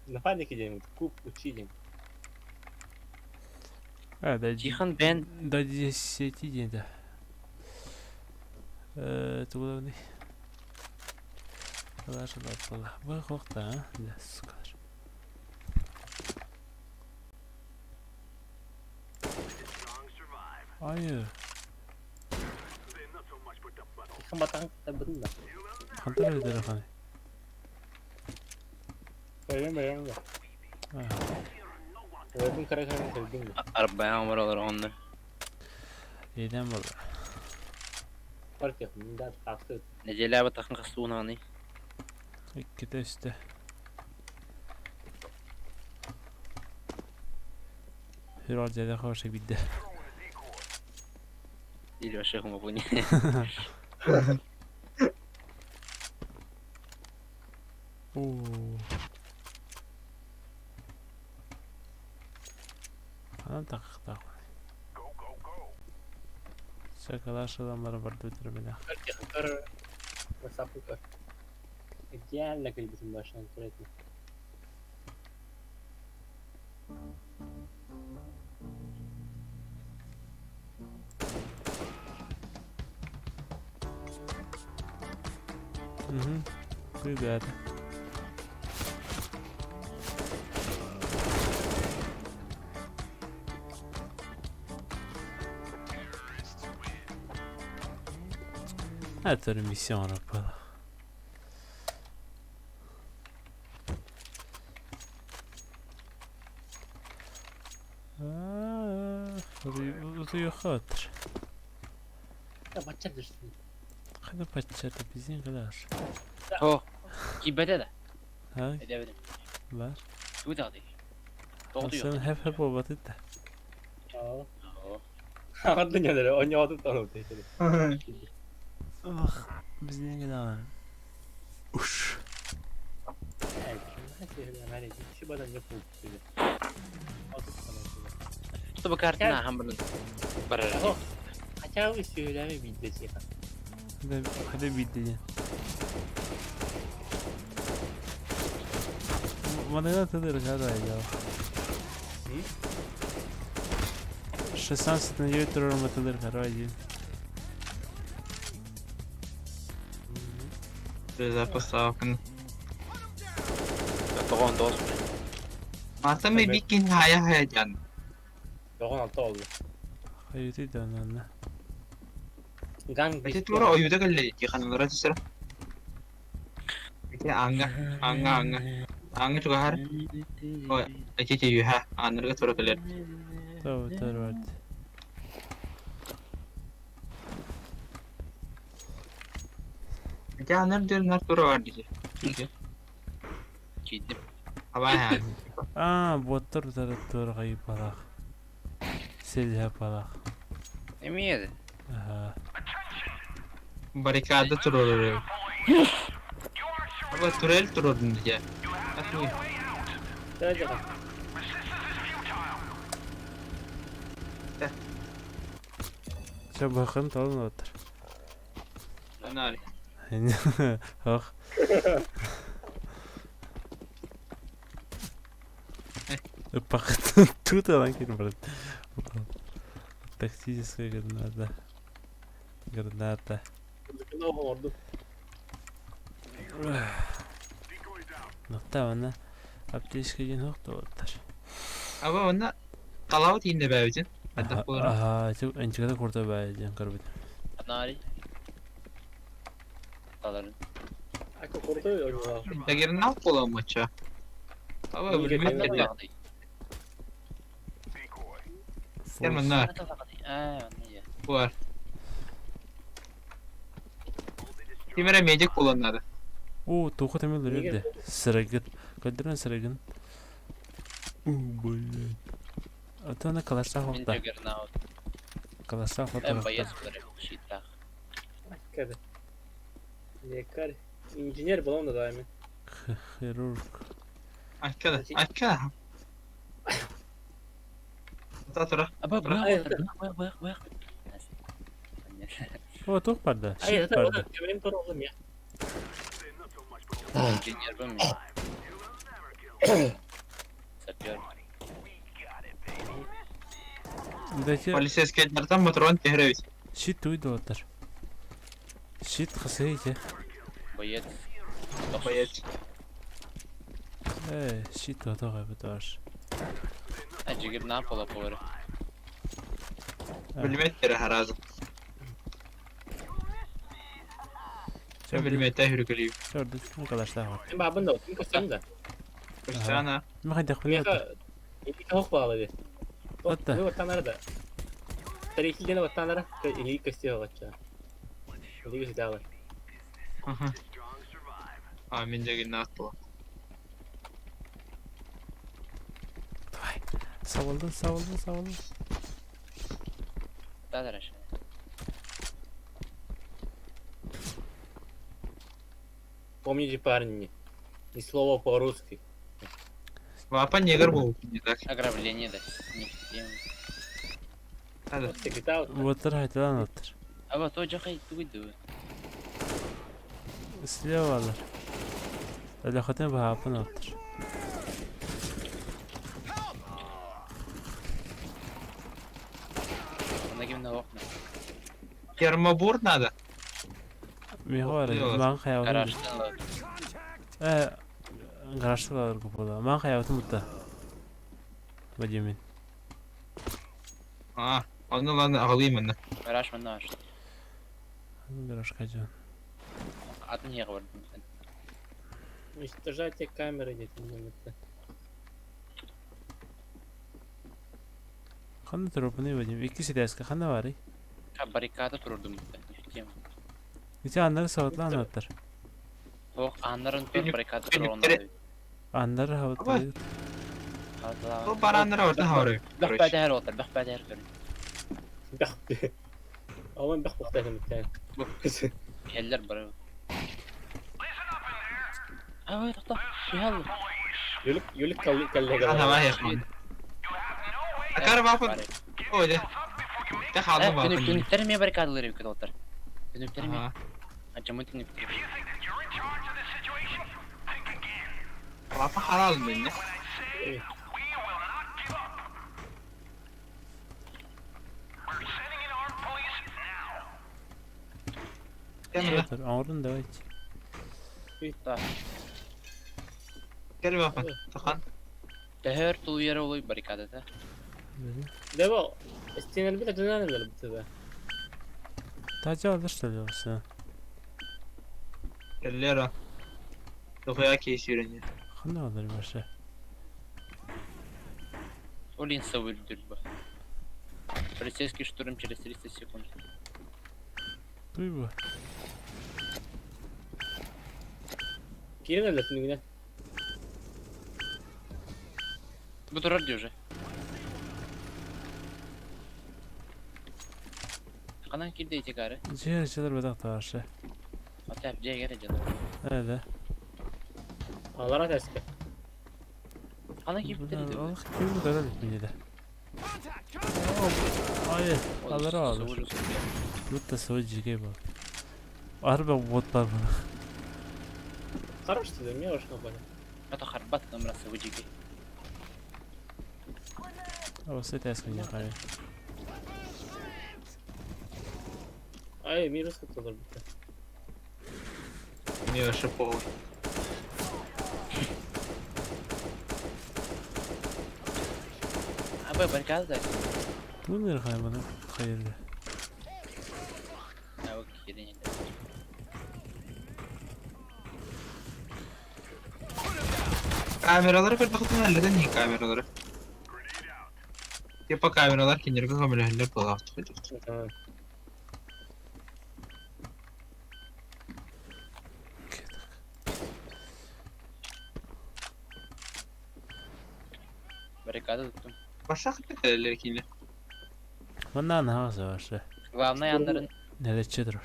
Speaker 5: Напарник еден, куп училим.
Speaker 3: А, да,
Speaker 1: Тихон бен
Speaker 3: до 10 день, да. Это главный. Лаша да была. Вы да, да, сука. Айы,
Speaker 5: Тихон батахан китабын да.
Speaker 3: қантар өдері қаны.
Speaker 5: Бәйен бәйен да. Бәйен кара кара кирдин.
Speaker 1: арбая умралар онны.
Speaker 3: Еден болды.
Speaker 5: Партия мында таксы.
Speaker 1: Неделя батахан кастуунаны.
Speaker 3: Икките үсті. Hür жайда хоша бидде.
Speaker 1: Или вообще хумапуни.
Speaker 3: Оо. Анан тақықтақ. Шакалаш адамдар бар өтірмені.
Speaker 5: Партия кара. Васапы кар. Идеально кирдин башынан турат.
Speaker 3: Ребята. Это миссия была. Утуйохотр.
Speaker 5: Бачар дұрсын.
Speaker 3: Қайда патчарды бізден қадар.
Speaker 1: О, кибете да.
Speaker 3: Ha,
Speaker 1: Эдебедим.
Speaker 3: бар.
Speaker 1: Тугу дагы. Тогду
Speaker 3: Sen
Speaker 1: yok.
Speaker 3: hep hep olmadı da.
Speaker 5: Ағатын келер, ойнап танып дейді.
Speaker 3: Ах, бізден қадар. Уш.
Speaker 1: Чтобы картина хамбырын. Барар.
Speaker 5: Хотя бы сөйлеме бидде чеха.
Speaker 3: Hadi, hadi bitti. Манайда тыдыр жада я. 16 на 9 турар матылыр второй один.
Speaker 2: Запасавкын.
Speaker 1: Тоҕон тоҕус.
Speaker 2: Мата мы бикин хая хаяджан.
Speaker 5: 96 oldu.
Speaker 3: Хайыты да анна.
Speaker 5: Gang
Speaker 2: Эти тура оюда кэллэ ди ханылара түсер. Ити анга анга анга анга чугахар. Ой, эти ти юха аннырга тура кэлэр.
Speaker 3: Тау тарват.
Speaker 2: Ити анныр дыр нар тура бар ди.
Speaker 1: Киирдим.
Speaker 2: Аба ха.
Speaker 3: Аа, боттар утары тура хайы балах. Сельха балах.
Speaker 1: Эмиэ.
Speaker 3: Аха.
Speaker 2: Баррикада турар. Аба турель турар ди. Атны.
Speaker 5: Sadece bak.
Speaker 3: Чэ бахын талын отыр.
Speaker 2: Анар.
Speaker 3: Ох. Пахт тут алан брат. Тактическая граната. Граната.
Speaker 5: Ne oldu?
Speaker 3: Нохтавана аптечка диэн хохтуоттар.
Speaker 2: Аба онна талау тиинде бэбитин. Адда болар.
Speaker 3: Аха, энчигата курта баа диэн көрбүт.
Speaker 1: Анари. Таларын.
Speaker 5: Akı kurdu oynuyorlar.
Speaker 2: Дагерин ал боламача. Аба билмет кэллэ. Керманна
Speaker 1: Аа, онно
Speaker 2: бар. Тимере медик боланнады.
Speaker 3: О, тоқы темел үрді. Сырыгын. Көдірін сырыгын. О, блядь. Ата ана калашта
Speaker 1: Мин
Speaker 3: хоқта.
Speaker 1: Juggernaut.
Speaker 3: Калашта хоқта.
Speaker 1: Эн боец булар щиттах.
Speaker 5: Hakikaten. Lekar. İnjiner bulam da daimi.
Speaker 3: Хирург.
Speaker 2: Аккада, аккада. Та тура.
Speaker 1: Аба
Speaker 5: Ay,
Speaker 1: быах быах быах быах.
Speaker 3: О, тоқ барды.
Speaker 5: Hayır
Speaker 3: Щит
Speaker 5: zaten o
Speaker 3: барды.
Speaker 5: da benim toru oğlum ya.
Speaker 1: Инженер бым. Сапер.
Speaker 3: Дәке
Speaker 2: Полицейскийлерден моторон техребит.
Speaker 3: щит туйды отыр. Щит қысый
Speaker 1: Боец.
Speaker 2: Боец.
Speaker 3: Э, щит отоға бұтар.
Speaker 1: А Juggernaut бола повар.
Speaker 2: Билмет тере харазы. Билмет те хүргүлүү.
Speaker 3: Чорды, калашта хоқ.
Speaker 5: Ben babın da otum kostüm da.
Speaker 2: Көстана.
Speaker 3: Маған дәқпін отыр.
Speaker 5: Meka iki tavuk bağladı.
Speaker 3: Hatta.
Speaker 5: Bu vatanlara da. Tarihli vatanlara ili köstüyor kaçça. İli köstüyor var.
Speaker 2: А мен жеген ат бола.
Speaker 3: Давай. Сабылды, сабылды, сабылды.
Speaker 1: Тадараш.
Speaker 5: Помните, парни, ни слова по-русски.
Speaker 2: Вапа негр бол. Не так.
Speaker 1: Ограбление да. Не хотим.
Speaker 2: Хада.
Speaker 5: Секретарь.
Speaker 3: Отыр айтылан отыр.
Speaker 1: Аба то жакай туйду.
Speaker 3: Слева алар. Әлі баапын отыр.
Speaker 1: Онда ким на окна.
Speaker 2: Термобур надо.
Speaker 3: Меға бар,
Speaker 2: Ох,
Speaker 3: маған қаябытын.
Speaker 1: Гаражтан ла.
Speaker 3: Э, гаражта алар көп бола. Маған қаябытын бұтта. Вадимин.
Speaker 2: А, оны ладно агалыймын.
Speaker 1: Гараж манна аш.
Speaker 3: Гаражқа жан.
Speaker 1: Атын не бардым.
Speaker 5: Уничтожайте камеры где-то. не
Speaker 3: Қандай тұрыпыны Вадим? Екі седәскі қандай бар?
Speaker 1: Ка баррикада турдум. Не хотим.
Speaker 3: Ите аннары сабатлан отыр.
Speaker 1: Ох, аннарын тур баррикада
Speaker 2: Түнүктөрү-
Speaker 1: турган.
Speaker 3: Аннары сабатлан.
Speaker 2: Бу бараннар орда хавры.
Speaker 1: Бах бадар отыр, бах бадар көр.
Speaker 5: Бах. Aman bak bak dedim bir tane.
Speaker 1: Келлер бар. Ава, тохто. Бихал.
Speaker 5: Yülük yülük kallı kallı
Speaker 2: Ана ва яхман. Акар вапа Оде. Те халды вапа.
Speaker 1: Түнүктөр ме баррикадалар бит отыр. Түнүктөр ме.
Speaker 2: Ага.
Speaker 1: Ачамы түнүктөр.
Speaker 2: Вапа халал мен. Кэллэ.
Speaker 3: Оҥорун давайте.
Speaker 1: Да.
Speaker 2: Кэл бахан. Тахан.
Speaker 1: Төһөр тулуйар олуй баррикадата.
Speaker 5: Дево, стенер бит дөнәләр бит.
Speaker 3: Тажа алыр что ли olsa.
Speaker 2: Кэллэ Дохуя кейс үйренер.
Speaker 3: Ханна алыр баша.
Speaker 1: Олин савылдыр бу. Полицейский штурм через 300 секунд.
Speaker 3: Туй бу.
Speaker 5: Кирен әллә генә.
Speaker 1: Бу турар ди уже. Канан килде эти гары.
Speaker 3: Жер жер бадак ташы.
Speaker 1: Атап же гере жана.
Speaker 3: Öyle.
Speaker 5: Алара тәскә.
Speaker 1: Канан килде диде.
Speaker 3: Алых кем kadar bitmedi. Hayır, alır alır. Тут свой жиге был. Арба вот бар буна.
Speaker 5: Хорош ты, мне уж на
Speaker 1: Ата харбат намрасы выжиги.
Speaker 3: Осы тәсін яқай.
Speaker 5: Ай, мин русский тоже бит.
Speaker 2: Мне вообще похуй.
Speaker 1: Аба баррикада.
Speaker 3: Тун ирхай буна хайыр.
Speaker 1: А окей, не.
Speaker 2: Камералары bir bakın nerede niye камералары? Типа камералар кинерге камералар была.
Speaker 5: Tamam.
Speaker 1: Баррикада туттум.
Speaker 2: Баша хәтләр кине.
Speaker 3: Мында нағыз башы.
Speaker 1: Главное яннарын
Speaker 3: Нәлетче тұр.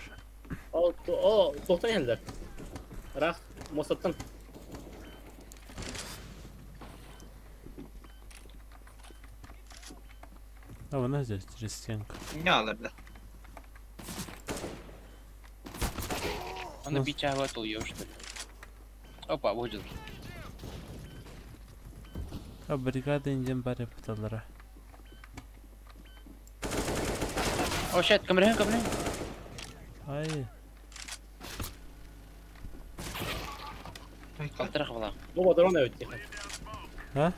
Speaker 5: О, о, тоқтан елдер. Рах, Мосаттан.
Speaker 3: А вона здесь через стенку.
Speaker 2: Не алырды.
Speaker 1: Оны бичага толуyor что ли. Опа, выжил.
Speaker 3: А бригада инден бар япталара.
Speaker 1: О, shit, камера, камера.
Speaker 3: Ай,
Speaker 1: Калтырах была.
Speaker 5: Бу патрон да өтте.
Speaker 3: А?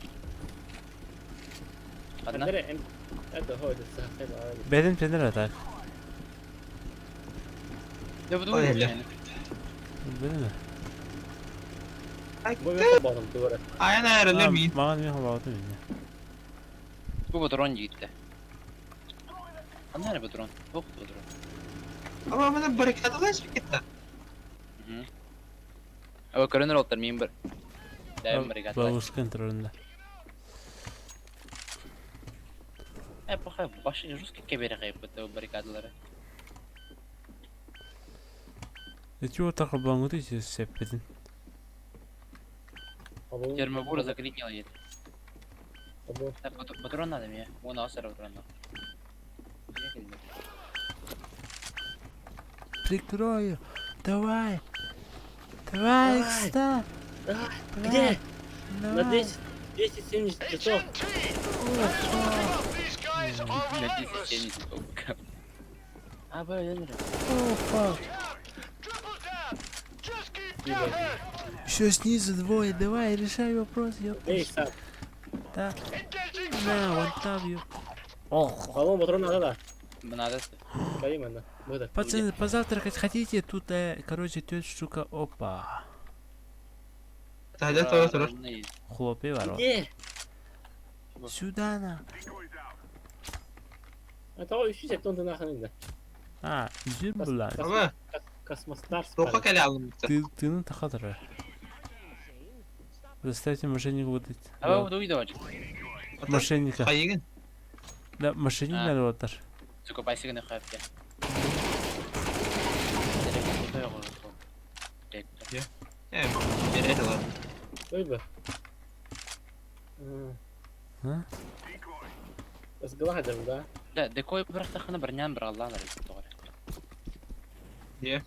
Speaker 1: Одна.
Speaker 5: Это ходит,
Speaker 3: бәден пенер атак.
Speaker 1: Да буду.
Speaker 2: Ой, ля.
Speaker 3: Бәден.
Speaker 5: Бу мен балым тугры.
Speaker 2: Аян айрылыр мин.
Speaker 3: Маған мен холауды мен.
Speaker 1: Бу патрон жигитте. Ана патрон. Ох, патрон.
Speaker 2: Ама менә баррикадалар чыкты.
Speaker 1: Аба көрөнөр олтар мен бір. Дайым бригада.
Speaker 3: Бабушка контролында.
Speaker 1: Э, похай, башы жестко кебере кайып бітті баррикадалары.
Speaker 3: Эти вот так облаңуды сеппедин.
Speaker 1: Термобура заклинила еді.
Speaker 5: Абу.
Speaker 1: Так, патрон надо мне. Вон асар патрон.
Speaker 3: Прикрою. Давай. Давай, кста.
Speaker 5: Где? На 10, 270 часов.
Speaker 1: На 1070 полка. А, блин,
Speaker 3: Еще снизу двое, давай, решай вопрос, ёпта.
Speaker 5: Эй, сам.
Speaker 3: Да. На, вон там, ёп. Ох.
Speaker 5: По-моему, патрон надо, да.
Speaker 1: Надо.
Speaker 5: Именно. Выдох.
Speaker 3: Пацаны, позавтракать хотите? Тут, короче, тетя штука, опа.
Speaker 2: Тәһәдә тора тора.
Speaker 3: Хлопи бар.
Speaker 5: Где?
Speaker 3: Сюда на.
Speaker 5: Это 370 тонн нахрен инде.
Speaker 3: А, жүр була.
Speaker 2: Ама
Speaker 5: Космостарс.
Speaker 2: тока кэлэ алым.
Speaker 3: Ты, ты на тахатра. Заставьте мошенника выдать.
Speaker 1: Аба, буду давать.
Speaker 3: Мошенника.
Speaker 2: Хайыгын.
Speaker 3: Да, мошенник
Speaker 1: А.
Speaker 3: надо вот
Speaker 1: Сука, пайсыгын хайпте.
Speaker 2: Э, бере алар.
Speaker 5: Ой бы.
Speaker 3: А?
Speaker 5: Сгладим, да?
Speaker 1: Да, декой бирахтахана бірнен бір Аллах нарып тоғыр.
Speaker 2: Е.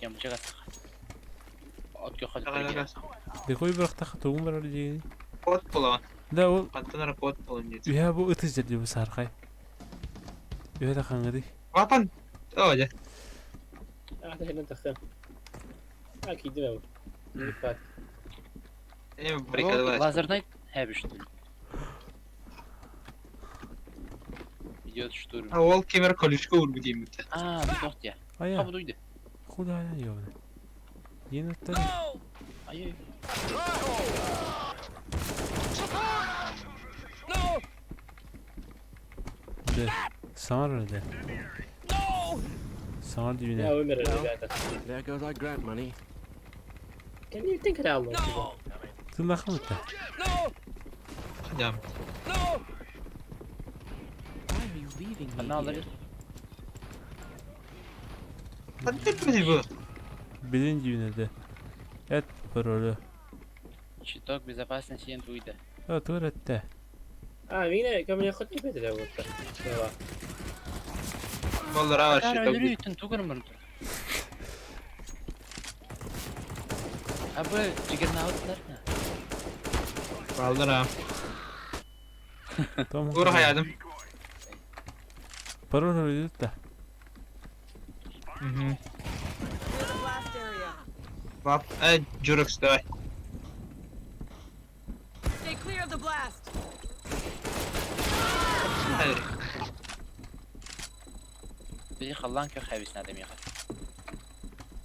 Speaker 1: Кем чыга саха. От кө
Speaker 2: Тагы
Speaker 3: Декой бирахтаха тугун бар деген.
Speaker 2: Код була.
Speaker 3: Да, ол
Speaker 2: Кантан код була дейт.
Speaker 3: Үһә бу ытыз жерде бу саркай. Үһә да хаңгыды.
Speaker 2: Вапан. О, же.
Speaker 5: Ата хэнэн тахсан. А киирдим эбит. Инник баар.
Speaker 2: Не баррикадалааччы.
Speaker 1: Лазерный хэби, что ли? Идет штурм.
Speaker 2: А ол кемер колючка урбу деймит.
Speaker 1: А, bu toht ya.
Speaker 3: Ая,
Speaker 1: Ha bu duydu.
Speaker 3: куда я ёбана? Еноттар.
Speaker 1: Ay ay.
Speaker 3: Да. Саңар да. Саңар
Speaker 5: Я
Speaker 3: дүйүнэ.
Speaker 5: умер, ребята.
Speaker 8: There goes our grant money.
Speaker 5: Can you think it out loud?
Speaker 3: Тынахмыта.
Speaker 2: Хадям.
Speaker 9: Why are you leaving me
Speaker 1: Ne
Speaker 9: here?
Speaker 1: alır?
Speaker 2: Хаддеп бу.
Speaker 3: Билин дүйүнэ да. Эт паролу.
Speaker 1: Щиток безопасности ен duydu.
Speaker 3: А туретте.
Speaker 5: А, мine көмөлө хоть беде болду. Ева.
Speaker 2: Боллар ава
Speaker 1: Kar
Speaker 2: щиток.
Speaker 1: öldürüyor, tuğun bunu tur. Abi Juggernautlar ne?
Speaker 2: Баллар а.
Speaker 3: Том.
Speaker 2: Ур хаядым.
Speaker 3: Пароль өлүт да.
Speaker 2: Мгм.
Speaker 9: Clear the blast area.
Speaker 2: Бап, э, Джурекс, давай.
Speaker 9: Stay clear of the blast.
Speaker 2: Hayır.
Speaker 1: Bizi Allah'ın kök həbisini adam yıxar.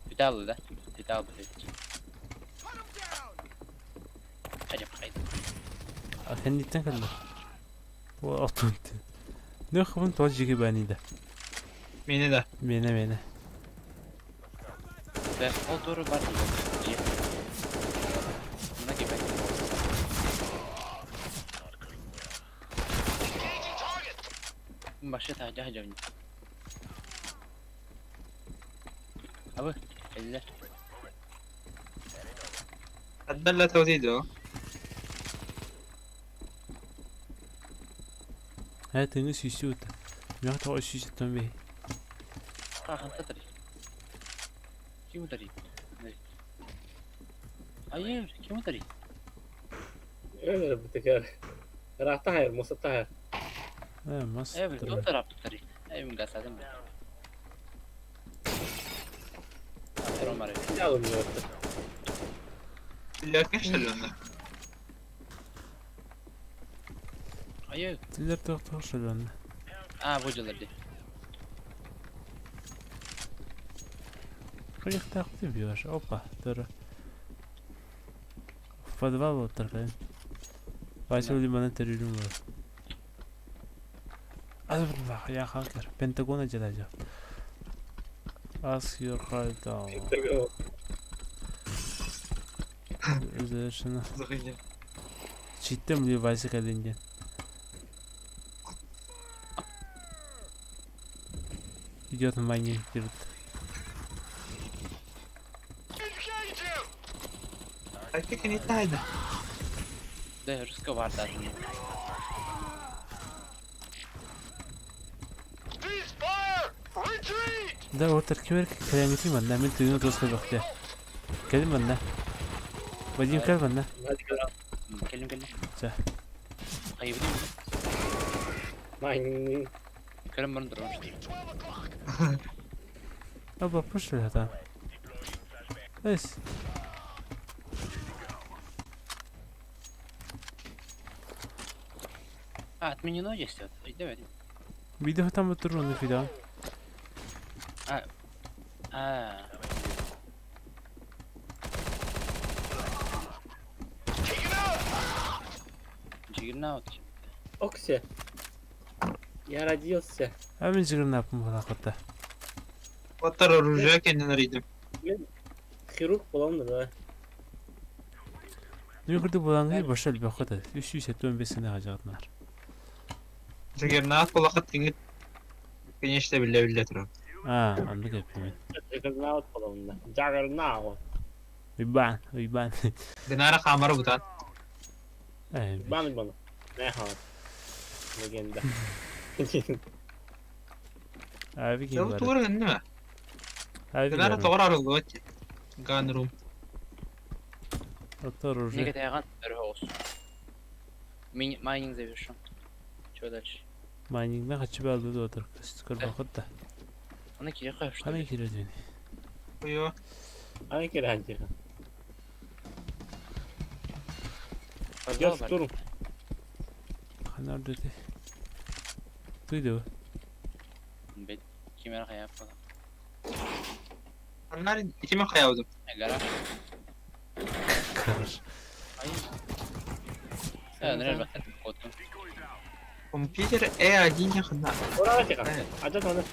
Speaker 1: Vidal da. Vidal bu dedi. Acaba kaydı.
Speaker 3: Кэнниттэн кэллэ. О отунт. Нөх хүн тож жиги байна да.
Speaker 2: Мени да.
Speaker 3: Мене мене.
Speaker 1: Ve o doğru var diyor. Buna gibi. Başka taca hacam. Abi eller.
Speaker 2: Аддалла таутидо.
Speaker 3: Аа тэнгис сүйсүү. Мях тоо сүйсүү том бэ.
Speaker 1: Kalkan tadri. Kim udarı? Hayır, kim udarı?
Speaker 5: Өмөр битекер. Рахта хайр, мусатта хайр.
Speaker 3: Аа мас.
Speaker 1: Evet, o taraf tutarı. Evim gasadım ben. Aferin var.
Speaker 5: Я умер.
Speaker 2: Лякеш алёна.
Speaker 1: Hayır.
Speaker 3: Тилер тох шөлөн.
Speaker 1: Aa bu cılırdı.
Speaker 3: Кыйыктак ты бьешь. Опа, тура. В подвал отырган. Вася лимона терилим бар. Азбла я хакер. Пентагона жадажа. Ask your heart down. Өзешini.
Speaker 2: Захыйня.
Speaker 3: Читтем ли Вася калинде. Идет на майнинг дирт.
Speaker 2: Айты кени тайда.
Speaker 1: De Ruska vardı aslında.
Speaker 3: Да отыр кемер кәләңгити манна мен түйін досқа бақты. Кәлім манна. Вадим кәл манна.
Speaker 1: Gelin gelin.
Speaker 3: За.
Speaker 1: Hayır değil mi?
Speaker 5: Майн.
Speaker 1: Gelin bunu durmuş.
Speaker 3: Аба пошли хата. Эс.
Speaker 1: Ha отменено есть вот. Demedim.
Speaker 3: Видео там турун фида.
Speaker 1: Ha. Juggernaut.
Speaker 5: Окси. Я родился.
Speaker 3: А мен жигерна апым хата.
Speaker 2: Оттар оружие кенен арыйдым.
Speaker 5: Мен хирург боламын да.
Speaker 3: Нүгүрдү булаңы башал бахата. 375 сene хажагнар.
Speaker 2: Джигернаут болақыт тиңит. Конечно, биле биле тура.
Speaker 3: А, анда кепимен.
Speaker 5: Джаггернаут боламын да. Джаггернаут.
Speaker 3: Уйбан, уйбан.
Speaker 2: Динара камара бутан.
Speaker 3: Э,
Speaker 5: Баны баны. Не ха. Легенда.
Speaker 3: Ави ким
Speaker 2: Ол
Speaker 3: бар.
Speaker 2: тура гынны.
Speaker 3: Ави.
Speaker 2: Динара тоғыр арылды өтте. Ган рум.
Speaker 3: Отор
Speaker 1: Ne
Speaker 3: уже.
Speaker 1: kadar olsun. Mining завершен. Чего дальше?
Speaker 3: Майнингна хачып алды отыр. Скор бахатта.
Speaker 1: Оны кире қойып что
Speaker 3: Кана
Speaker 1: ли?
Speaker 3: кирет мени.
Speaker 2: Ой,
Speaker 5: Аны кирээн тиха.
Speaker 1: Подвал
Speaker 5: Идет
Speaker 1: бар.
Speaker 5: штурм.
Speaker 3: Ханна ордуйдуй? Туй дуо?
Speaker 1: Бит. Ким эрэ хайааппала.
Speaker 2: Аннар итиме хайаудым.
Speaker 1: Гараж.
Speaker 3: Гараж.
Speaker 1: Ай. Э, нэр бахтар кодтум.
Speaker 2: Компьютер E1 ханна.
Speaker 5: Ура тиха. Адьас аны.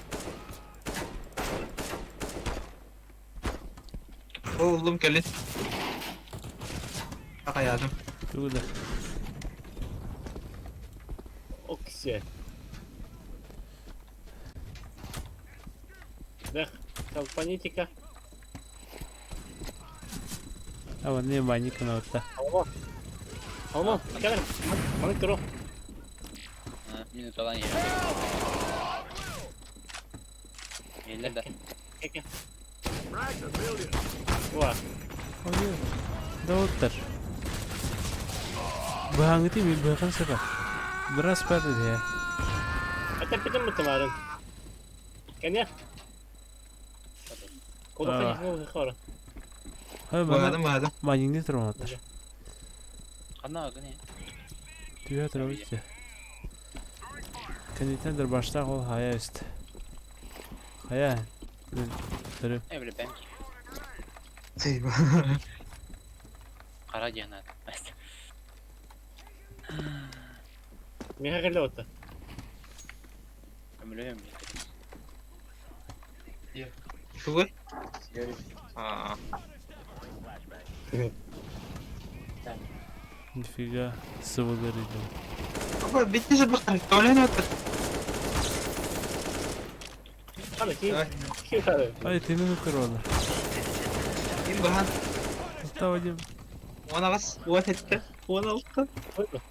Speaker 2: Oğlum gelin. Хайаадым.
Speaker 3: Тугу да?
Speaker 5: Оксе. Дэх, толпанитика.
Speaker 3: А манна маньяк гынабытта.
Speaker 5: Алма. Алма, кэлэр. Маны туруох.
Speaker 1: Минуталан иһэр. Иһиллэр да.
Speaker 5: Кэкэ. Уа.
Speaker 3: Ой, доҕоттор. Быһааҥҥытый мин быһахан сыпа. Быраас бар диэ.
Speaker 5: Этэппитим бутумарын. Кэнэ. Кулахан хора.
Speaker 3: Ой, манна
Speaker 2: Баадым баадым.
Speaker 3: маньяны турматтар.
Speaker 1: Ханна гыны.
Speaker 3: Түһэ турабыт дьэ. Кэнниттэн дырбаштаах ол хайа үст. Хайа. Төрү.
Speaker 1: Э, бile бэм. Хара диэн аат.
Speaker 5: Миэхэ кэллэ отта.
Speaker 1: Көмөлөһөм.
Speaker 2: Тугуй? Аа.
Speaker 3: Нифига сывылыр идем.
Speaker 2: Апа битте же бактар. Толен отыр.
Speaker 5: Хана ким? Ким хана?
Speaker 3: Ай, ты мені корона.
Speaker 2: Ким бахан?
Speaker 3: Оставим.
Speaker 2: 18, 17, 16.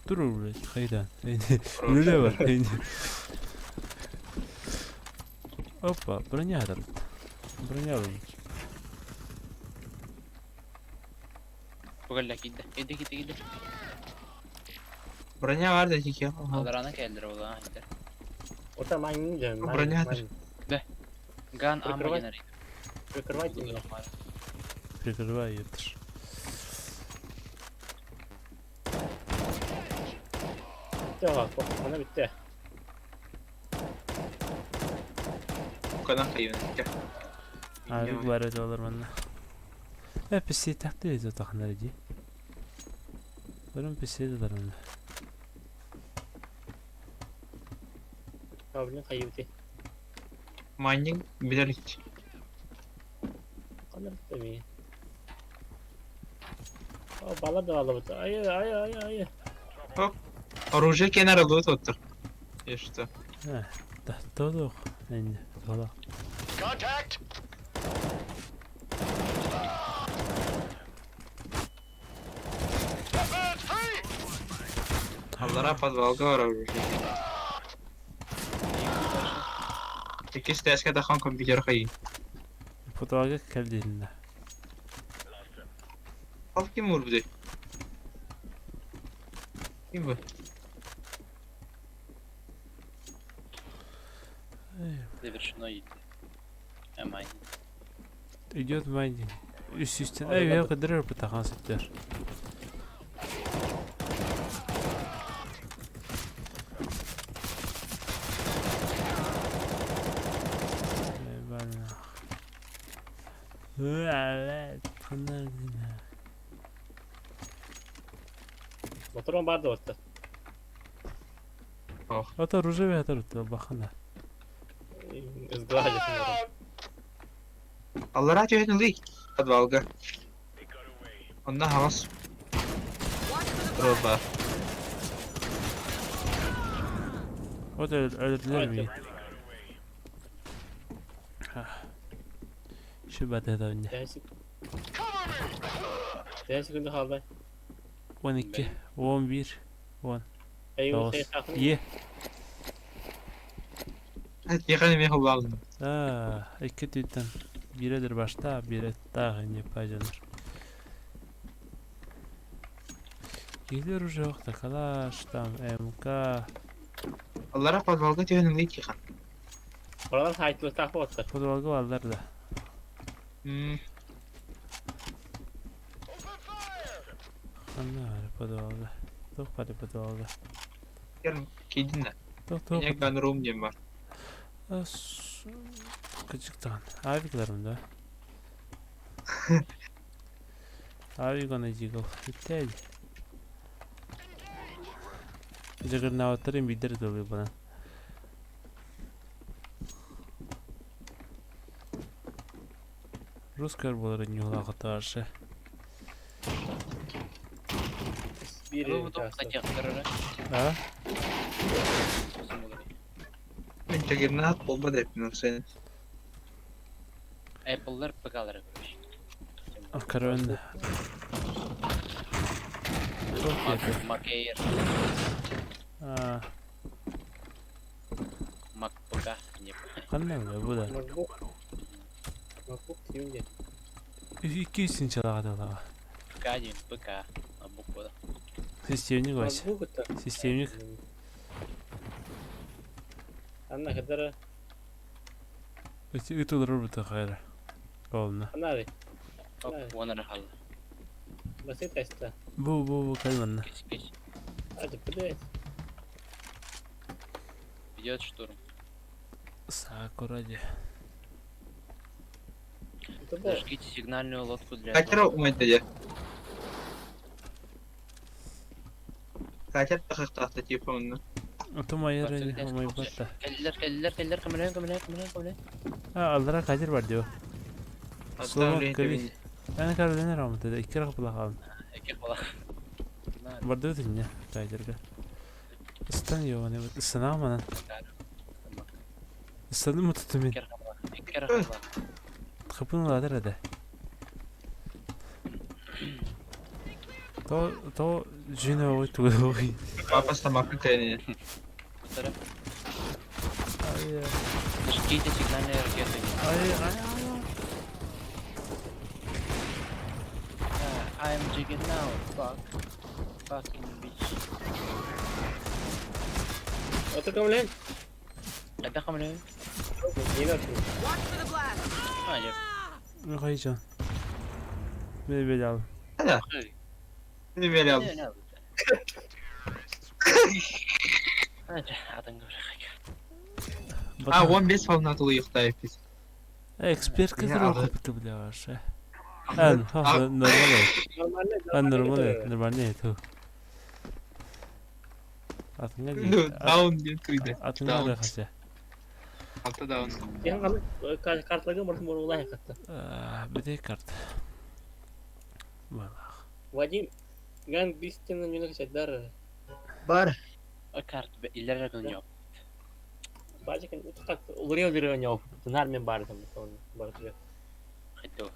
Speaker 3: Туру, блядь, хайда. Үлэ бар. Опа, броня тут. Броня бар.
Speaker 1: Бугалла киирдэ. Киирдэ киирдэ киирдэ.
Speaker 2: Броня бар да жеке.
Speaker 1: Аларана кэллэр буолла иһиттэр.
Speaker 5: Ота майнинг же.
Speaker 2: Броня
Speaker 1: Ган аммо
Speaker 5: Прикрывай.
Speaker 1: генерей.
Speaker 5: Прикрывайте меня.
Speaker 3: Прикрывай, еттер.
Speaker 5: Все, она битте.
Speaker 2: Кадан хайын.
Speaker 3: Арык бар еді олар манна. Э, писи тахты еді тахнар ди. Бұрын писи де бар манна.
Speaker 5: А, блин, хайыты.
Speaker 2: Майнинг билер.
Speaker 5: Хана битте ми. О, бала да бала битте. Ай, ай, ай, ай.
Speaker 2: Оружие кенара лут оттыр. Ешті.
Speaker 3: Э, да, тодох. Енді, тодох.
Speaker 2: Аллара подвалга бар оружие. Икки тәске тахан компьютер хайын.
Speaker 3: Фотоға кәлдерінде.
Speaker 2: Ал ким урбуды? Ким бу?
Speaker 1: Завершено идти. Э, майнинг.
Speaker 3: Идет майнинг. Үс үстен. Эй, я кыдырыр бутахан сөттер.
Speaker 5: Моторон бар да отта.
Speaker 3: Ата оружие атар бахана.
Speaker 5: Сглазив морон.
Speaker 2: Аллара түйетін лый. Подвалга. Онда хавас
Speaker 9: Watch for the blast.
Speaker 2: Роба.
Speaker 3: Вот өлдүлөр ми. Şu бата да önde.
Speaker 5: Тәһә секунда қалды.
Speaker 3: 12, 11, 10,
Speaker 5: Эй,
Speaker 3: 9. Е.
Speaker 2: Яқаны мен хобалдым.
Speaker 3: Аа, iki tüyden. Биредир башта, бире тагы не пойдёнер. Гейлер уже да калаш, там МК.
Speaker 2: Аллара подвалга түйетін лый тихан.
Speaker 5: Oralar хаайтылыктаах буолаттар.
Speaker 3: Подвалга бааллар да. Ханна баар подвалга? Туох баар подвалга?
Speaker 2: Киирдин да.
Speaker 3: Туох туох
Speaker 2: Меня ганрум диэн бар.
Speaker 3: Кычыктаан. Авикларым да. Авик оны жигл. Иттэди. Жагырнаабаттарын биирдэр ытылыы бынан. Русскар буолар ньуһулаахытаашы.
Speaker 5: Биир
Speaker 1: Бу тоқ качактар
Speaker 3: А?
Speaker 2: Мен жагырнаат болба деппин сен.
Speaker 1: Apple'lar ПК'лары короче.
Speaker 3: Корон. Туох диэтэ?
Speaker 1: Mac Air,
Speaker 3: А,
Speaker 1: Mac ПК, не
Speaker 3: ханна бу бу да.
Speaker 5: MacBook. MacBook тиюн диэн.
Speaker 3: Икки синчалаҕа
Speaker 1: ПК диэн, ПК, MacBook буолар.
Speaker 3: Системник ось.
Speaker 5: MacBook это.
Speaker 3: Системник.
Speaker 5: Анна кадара.
Speaker 3: Ытылыр бу хайра. Колна.
Speaker 5: Анари.
Speaker 1: Оп, уонара халла.
Speaker 5: Басыт эста.
Speaker 3: Бу бу бу калманна.
Speaker 1: Кеш кеш.
Speaker 5: Ады блядь.
Speaker 1: Идет штурм.
Speaker 3: Сакура ди.
Speaker 5: Это да.
Speaker 1: Зажгите сигнальную лодку для
Speaker 2: Катер умайда дьэ. Катер тахахтаахта типа онно.
Speaker 3: Оту майыр умай батта.
Speaker 1: Кэллэр, кэллэр, кэллэр, көмөлөөн, көмөлөөн, көмөлөөн, көмөлөөн.
Speaker 3: А, аллара катер бар дио.
Speaker 2: Аттан
Speaker 3: Слово
Speaker 2: үлэһит
Speaker 3: кеби.
Speaker 2: эбин.
Speaker 3: Ана каролина рамыта икки рахпла хаалын.
Speaker 1: Эки була.
Speaker 3: Барды өтүнне катерге. Истан йоны вот истана манан. Истаны мутуту мин.
Speaker 1: Икки рахпла. Икки рахпла.
Speaker 3: Хыпын ладыр эде. То то жине ой тугой.
Speaker 2: Папа стамакы кэни.
Speaker 1: Бутара.
Speaker 3: Ай
Speaker 1: Зажгите сигнальные ракеты.
Speaker 3: ай ай.
Speaker 1: I'm jigging now. Fuck. Fucking bitch.
Speaker 5: Оту көмөлөөн.
Speaker 1: Қайда көмөлөөн?
Speaker 5: Нина оту.
Speaker 9: Watch for the blast.
Speaker 1: А, жеп.
Speaker 3: Мен кайжан. Мен бел ал.
Speaker 2: Хада. Мен бел алдым.
Speaker 1: Не, не. Атын
Speaker 2: А, 15 волна тулуйуктайппиз.
Speaker 3: Эксперт
Speaker 2: Я
Speaker 3: который
Speaker 2: ага.
Speaker 3: опыты бля ваше. А, нормально.
Speaker 5: Нормально.
Speaker 3: А, нормально, нормально это. Атыңа
Speaker 2: Ну, даун диэн күйдэ.
Speaker 3: Атыңа
Speaker 2: Даун.
Speaker 3: да хася.
Speaker 2: Алта даун.
Speaker 5: Ян калып карталарга мурун мурулай катты.
Speaker 3: Бите карт. Балах.
Speaker 5: Вадим, ган бистен нүнө качадар.
Speaker 2: Бар.
Speaker 1: Карт илер гын
Speaker 5: Бажык утка улурио дире ньо. Тунар мен бардым сон барды.
Speaker 1: Хитто.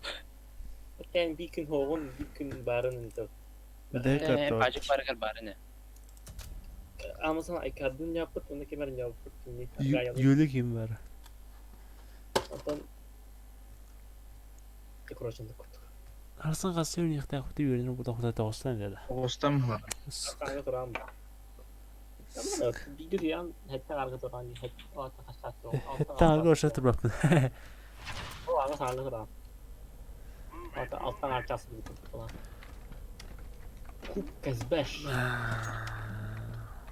Speaker 5: Тен бикин хогун бикин барын инто.
Speaker 3: Бите карт.
Speaker 1: Бажык баргар барыны.
Speaker 5: Amazon айкадын япыт, оны кемер япыт.
Speaker 3: Юлы ким бар?
Speaker 5: Онтон короче курдук.
Speaker 3: Арсын касы юнихта хути юрин бу тохта тогыстан деди.
Speaker 2: Оҕустан бар.
Speaker 5: Арга турам. Видео ян хэтте арга туран, хэтте хашат.
Speaker 3: Хэтте арга ошо турбаппын.
Speaker 5: О, ага арга турам. Алта алтан арчасы бит. Куб казбеш.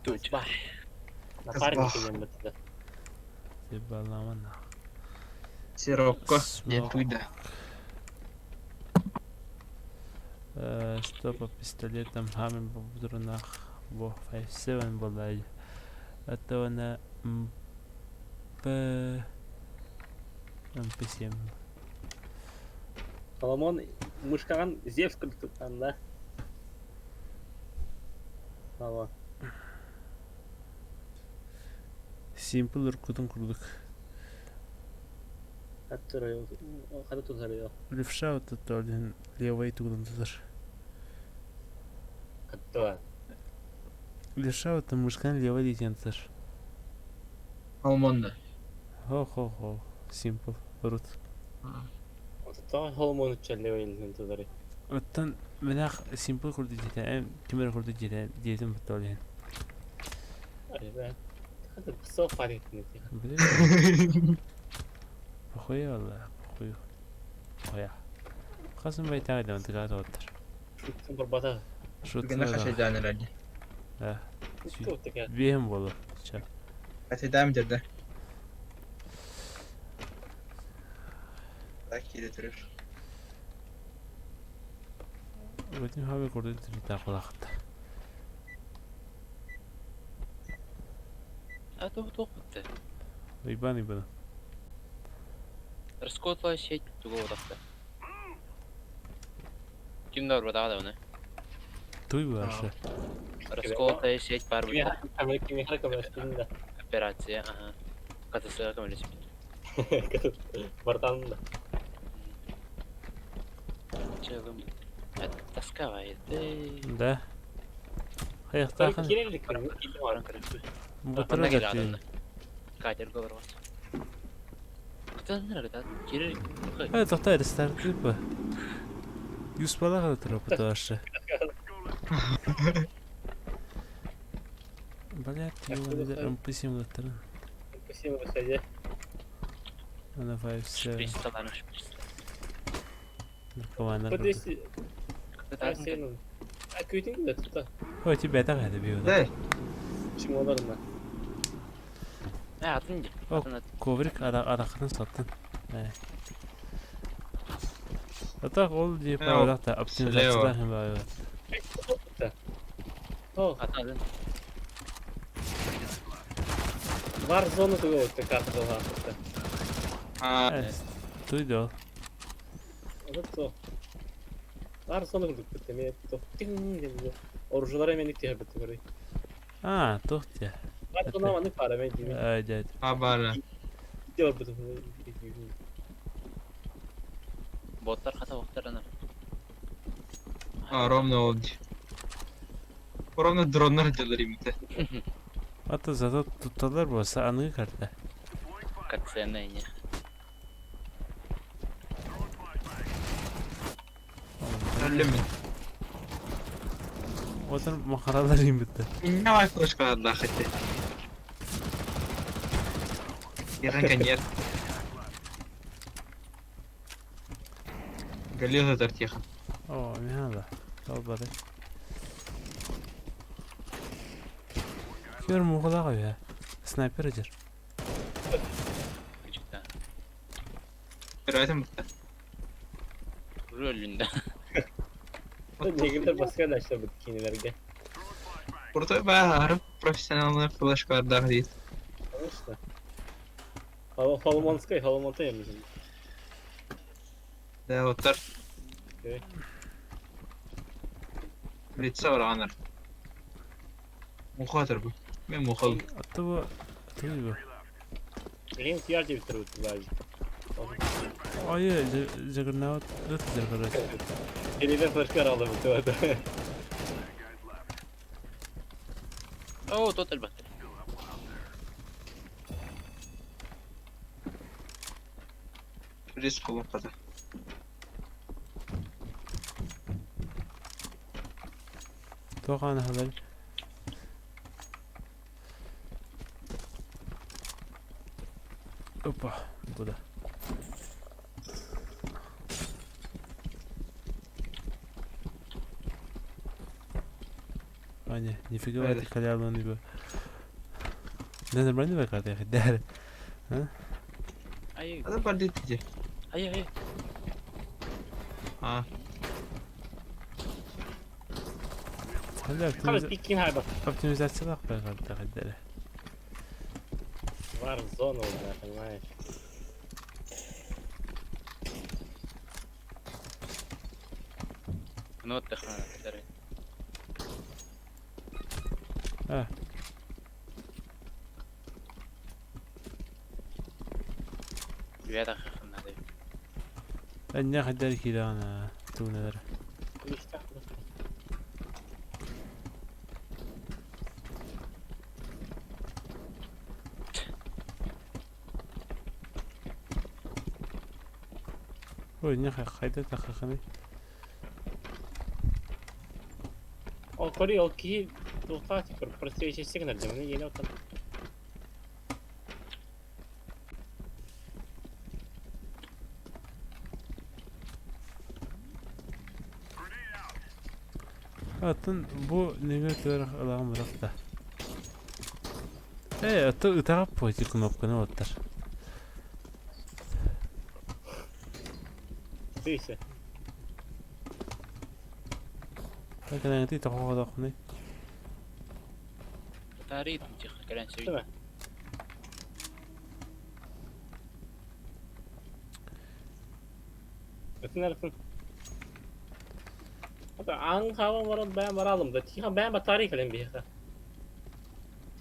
Speaker 1: Туч.
Speaker 5: Напарник деген бит.
Speaker 3: Себаламан.
Speaker 2: Сирокко диэн туйда.
Speaker 3: Что по пистолетам хамин бу будурунах бу 5-7 болай. Это на МП МП7.
Speaker 5: Соломон мышкаган Зевс кырдыктан да. Ава.
Speaker 3: Simple ыркутун курдук.
Speaker 5: Хаттыр, хаты тузар.
Speaker 3: Левша вот это один левый тугдан тутар.
Speaker 5: Хатты.
Speaker 3: Левша вот мышкан левый дейтен тутар.
Speaker 2: Алмонда.
Speaker 3: Хо-хо-хо. Simple. Рут.
Speaker 5: Ото холмон челле илден тузар.
Speaker 3: Оттон менах simple курдук дейтен, кимер курдук дейтен бутолен.
Speaker 5: Айбе. So funny to me.
Speaker 3: Блин. Похуй валла, похуй. Похуя. Хасым байтаҕай да онтуга тоҕуттар.
Speaker 5: Барбата.
Speaker 2: Гына хашайдаан эрэлли.
Speaker 3: Биэһим буолуо. Ча.
Speaker 2: Хашайдаам дьэрдэ. Так киирэ турар.
Speaker 3: Вадим хабы курдук тиритаахулаахта.
Speaker 1: А то туох бутта?
Speaker 3: Уйбаан уйбаан.
Speaker 1: Раскотла сеть тугу утахта. Ким да барбатаҕа да оны.
Speaker 3: Туй бааршы.
Speaker 1: Расколотая сеть баар бутта.
Speaker 5: Кимиэхэ көмөлөспүтүн да.
Speaker 1: Операция, ага. КТС-га көмөлөспүт.
Speaker 5: Бартан да.
Speaker 1: Чылым. Тоска
Speaker 3: Да. Хайахтаахын.
Speaker 5: Кирелик.
Speaker 3: Бутыра кэлтин.
Speaker 1: Катер говорот.
Speaker 3: Э, тоқта рестарт ба. Юспалаға да тұра бұташы. Блять, ёбаный МП7 латтарын.
Speaker 5: МП7 выходи.
Speaker 3: Она 5 7.
Speaker 1: Шприц шприц.
Speaker 3: Наркомандар.
Speaker 5: Подвести. А күүтүң да тута.
Speaker 3: Ой, тебе это это бью.
Speaker 2: Да.
Speaker 5: Чымаларына.
Speaker 1: А, атын
Speaker 3: О, коврик ара арақын саттын. Ата ол деп арақта оптимизациядан hem бар.
Speaker 5: О,
Speaker 1: Атын.
Speaker 5: Warzone тугу өттө карта долгаахта.
Speaker 2: А,
Speaker 3: Туйду.
Speaker 5: Ото. Warzone курдук битте мен то тиң деп. Оружиялар эменик тиһэ битте көрүй.
Speaker 3: А, тохтя.
Speaker 5: Warzone маны пара мен дими.
Speaker 3: Ай, дядь.
Speaker 2: а бара.
Speaker 5: Диор битте.
Speaker 1: Боттар хата боттар ана.
Speaker 2: А, ровно oldu. Ровно дроннар дьалар имите.
Speaker 3: Ата зато тутталар болса аныгы карта.
Speaker 1: Катсцена не.
Speaker 2: Öyle mi?
Speaker 3: Отыр махаралар имбитте.
Speaker 2: Не var флешка отдохните. Яранка нет. Галил тихо.
Speaker 3: О, михала. Толбады. Көр муғылаға я. Снайпер жер.
Speaker 1: Күчүктә.
Speaker 2: Көрөтүм.
Speaker 1: Рөлүндә.
Speaker 5: Негилер баска да бит кинилерге.
Speaker 2: Крутой баар профессиональный флешкалардаах дейт.
Speaker 5: Конечно. Холомонской, Холомонтой эмес.
Speaker 2: Да, оттар.
Speaker 5: Окей.
Speaker 2: Лицо баранар. Мухатыр бу. Мен мухал.
Speaker 3: Атты бу. Туй бу.
Speaker 5: Мен кияр деп туруп баži.
Speaker 3: Ой, жагырнаут ыт жер короче.
Speaker 5: Элиден флешка алды бит это.
Speaker 1: О, тот әлбәттә.
Speaker 2: Риск колом ката.
Speaker 3: Тоған халар. Опа, бу да. Аня, нифига
Speaker 2: Öyle.
Speaker 3: это халялını bu. Не нормально бе карта хидер.
Speaker 1: Ай,
Speaker 2: Ада бар дейт.
Speaker 1: ай, ай.
Speaker 2: А,
Speaker 3: Хәллә
Speaker 5: Хәзер пикин хайба.
Speaker 3: оптимизациялак бе карта хидер.
Speaker 5: Warzone, да, понимаешь.
Speaker 1: Ну, тахана.
Speaker 3: А.
Speaker 1: Үә тахана.
Speaker 3: Әнне хидер килана туналар. Ой, не хайда тахаханы.
Speaker 5: О, кори, ол ки туктаа типер просвечивается генер, демне ене отан.
Speaker 3: Оттон бу нөҥүө түөрэх ылаҕын бырах да. Ээ, оттон ытаҕа пойти кнопканы оттар.
Speaker 5: Тыйсы.
Speaker 3: Кэнэҥити тоҕо-хоҕодоххунуй?
Speaker 1: Батарей тихо, кэлэн сөй.
Speaker 5: Değil mi? Ötün arasın. Hatta an hava var ben varalım da. Тихо ben batarya кэлэн биһиэхэ.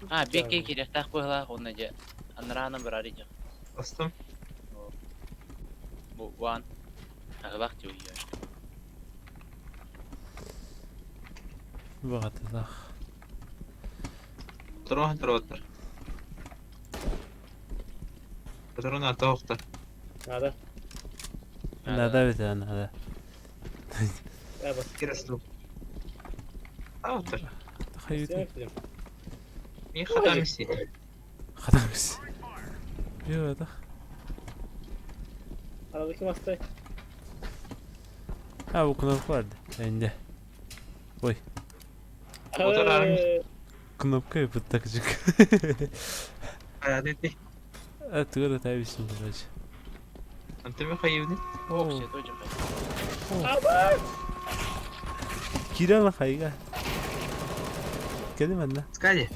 Speaker 1: А, бекке кириэхтээх быһыылаах уонна дьэ анараанан бараары дьэ.
Speaker 2: Бастым.
Speaker 1: Бу уан аҕылаах дьэ уйар.
Speaker 3: Баҕатылаах.
Speaker 2: Патрон троттер. Патрон атоохтор.
Speaker 5: Надо.
Speaker 3: Надо эбит надо.
Speaker 5: Я бас.
Speaker 2: Кирасту. Автор.
Speaker 3: Хайыты.
Speaker 2: Мин хатамси.
Speaker 3: Хатамс. Био
Speaker 5: Aradaki masayı.
Speaker 3: Ha bu кнопка vardı. Önde. Ой.
Speaker 2: Otur
Speaker 3: Кнопка быттакчык.
Speaker 2: Хайа
Speaker 3: Тугара табисин короче.
Speaker 2: Антыме хайыбны.
Speaker 1: Ох, все тоже.
Speaker 3: Кирана хайга. Кэлим анна.
Speaker 2: Скали.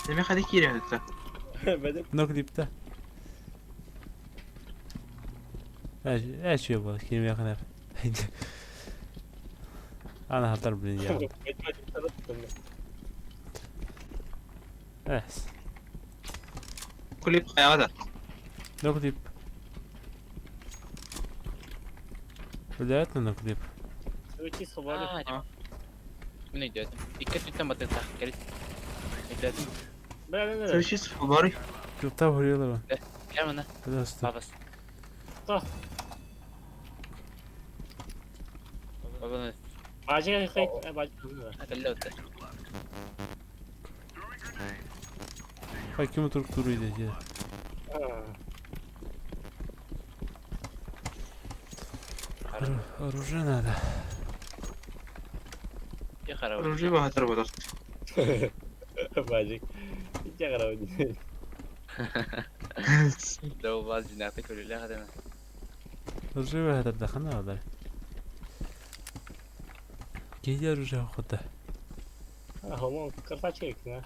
Speaker 2: Эме хады кирен өттө.
Speaker 5: Бедим.
Speaker 3: Ноклипта. Э, бол, ким якын. Ана хатар блин я. Эс.
Speaker 2: Клип хайада.
Speaker 3: Ноклип. Блядь, на клип.
Speaker 1: А, Мин өйдөөтүм. Икки өттүттэн батыктаах кэлит. Өйдөөтүм.
Speaker 2: Сөчүс фубары.
Speaker 3: Клипта хөрүөлөр.
Speaker 1: Кэл манна.
Speaker 3: Пожалуйста.
Speaker 1: Бабас. Бабаны.
Speaker 5: Бажы хай, бажы.
Speaker 1: Кэллэ өттө.
Speaker 3: Хай ким турук туруйда же. Оружие надо.
Speaker 1: Я харабы.
Speaker 2: Оружие бахатыр бодох.
Speaker 5: Бажы. Я карабы.
Speaker 1: Доо баз жинакты көрүлэ хадана.
Speaker 3: Оружие бахатыр да хана алар. Кейде оружие охота.
Speaker 5: Хомон красавчик, на.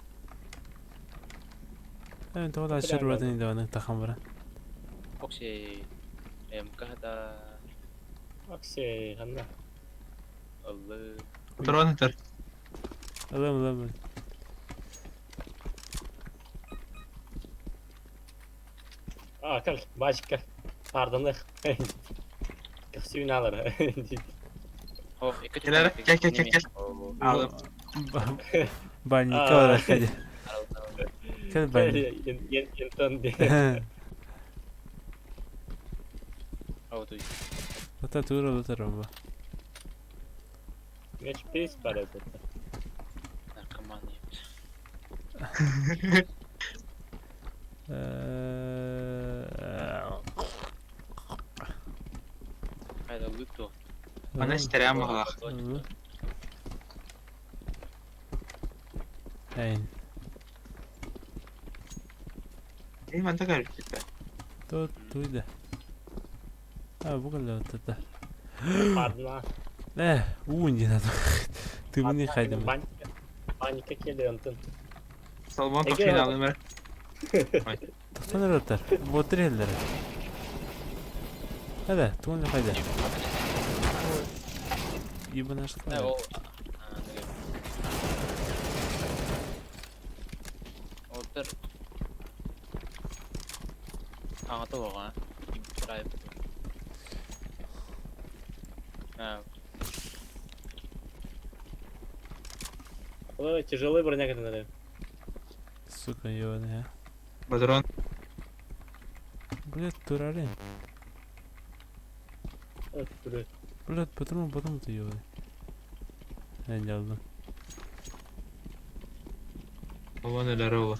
Speaker 3: Эми тоҕо шырбатын идэваны тахан бара.
Speaker 1: Окси МКда
Speaker 5: Окси, ханна.
Speaker 1: Аллы.
Speaker 2: Патрон төр.
Speaker 3: Алам алам.
Speaker 5: А, кал, бажы кал. Пардон. Көхсүн алар.
Speaker 1: Ох, икки
Speaker 2: Кэлэр, кэл, кэл, кэл, кэл. Алым.
Speaker 3: Банника бар хади. Кэл банни.
Speaker 5: Ентон де.
Speaker 1: Аутуй.
Speaker 3: Ата тура лутар ба.
Speaker 5: Мяч пис барат.
Speaker 1: Наркоман. Хайда луту.
Speaker 2: Ана стерям бахалах.
Speaker 3: Эйн.
Speaker 2: Эй, манта көрүптү.
Speaker 3: Тут туйда. А, бу кэллэ оттата.
Speaker 5: Пардон.
Speaker 3: Э, уун дин ата. Ты мне хайдам.
Speaker 5: Паника келе антон.
Speaker 2: Салман тохин алым.
Speaker 3: Тохтон өрөттөр. Ботыр эллер. Хада, туун хайда. Ибанашка.
Speaker 1: Э, ол. Отыр. Аңаты оға. Ибрайып. А,
Speaker 5: Ой, тяжелый броня надо.
Speaker 3: Сука, ебаная.
Speaker 2: Патрон.
Speaker 3: Блядь, турары. Блядь, патрон, потом ты ебаный. Я не алдым.
Speaker 2: Алан эләре ола.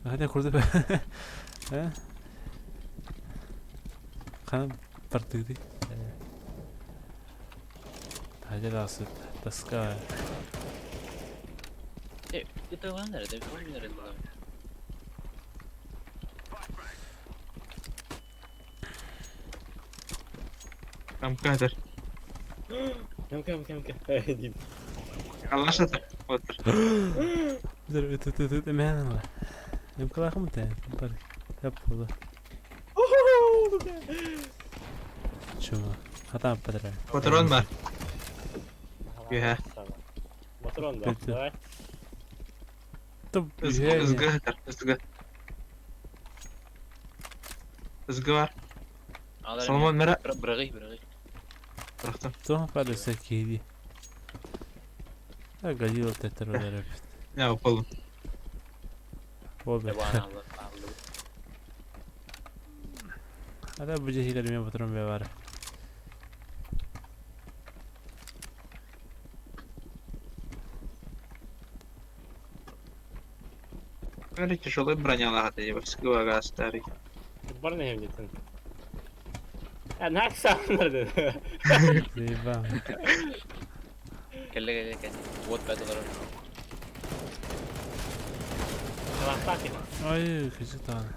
Speaker 3: Хәтә күрде бе. Ә? Кана бардыгды. Хәҗә асып. Тоска.
Speaker 1: Ытылган nerede? Ытылган nerede?
Speaker 2: Амкатор.
Speaker 5: МК, МК, МК. Дип.
Speaker 2: Алашатор. Вот.
Speaker 3: Ыт ыт ыт эмээн ыла. Эмкалаахым тэ. Бар. Тэп була. Чума. Хатаан патра.
Speaker 2: Патрон бар. Үһэ.
Speaker 5: Патрон да. Давай.
Speaker 3: Топ.
Speaker 2: Ызгы ызгы. Ызгы бар. Соломон мера.
Speaker 1: Бырагый, бырагый.
Speaker 2: Бырахтым.
Speaker 3: Туох падаса киһи. Галил тетер олар эбит.
Speaker 2: Не болдум.
Speaker 3: Болду. Ада бу жеһилер мен патрон бе бар.
Speaker 2: Бәрі тяжелый броня лагаты, ебать, сквага старый.
Speaker 5: Бар не хемдетин. А наксаннар dedi.
Speaker 3: Заебал.
Speaker 1: Кэллэ кэллэ кэллэ. Вот бэт олорор.
Speaker 5: Лахтак ина.
Speaker 3: Ой, кыжык даҕаны.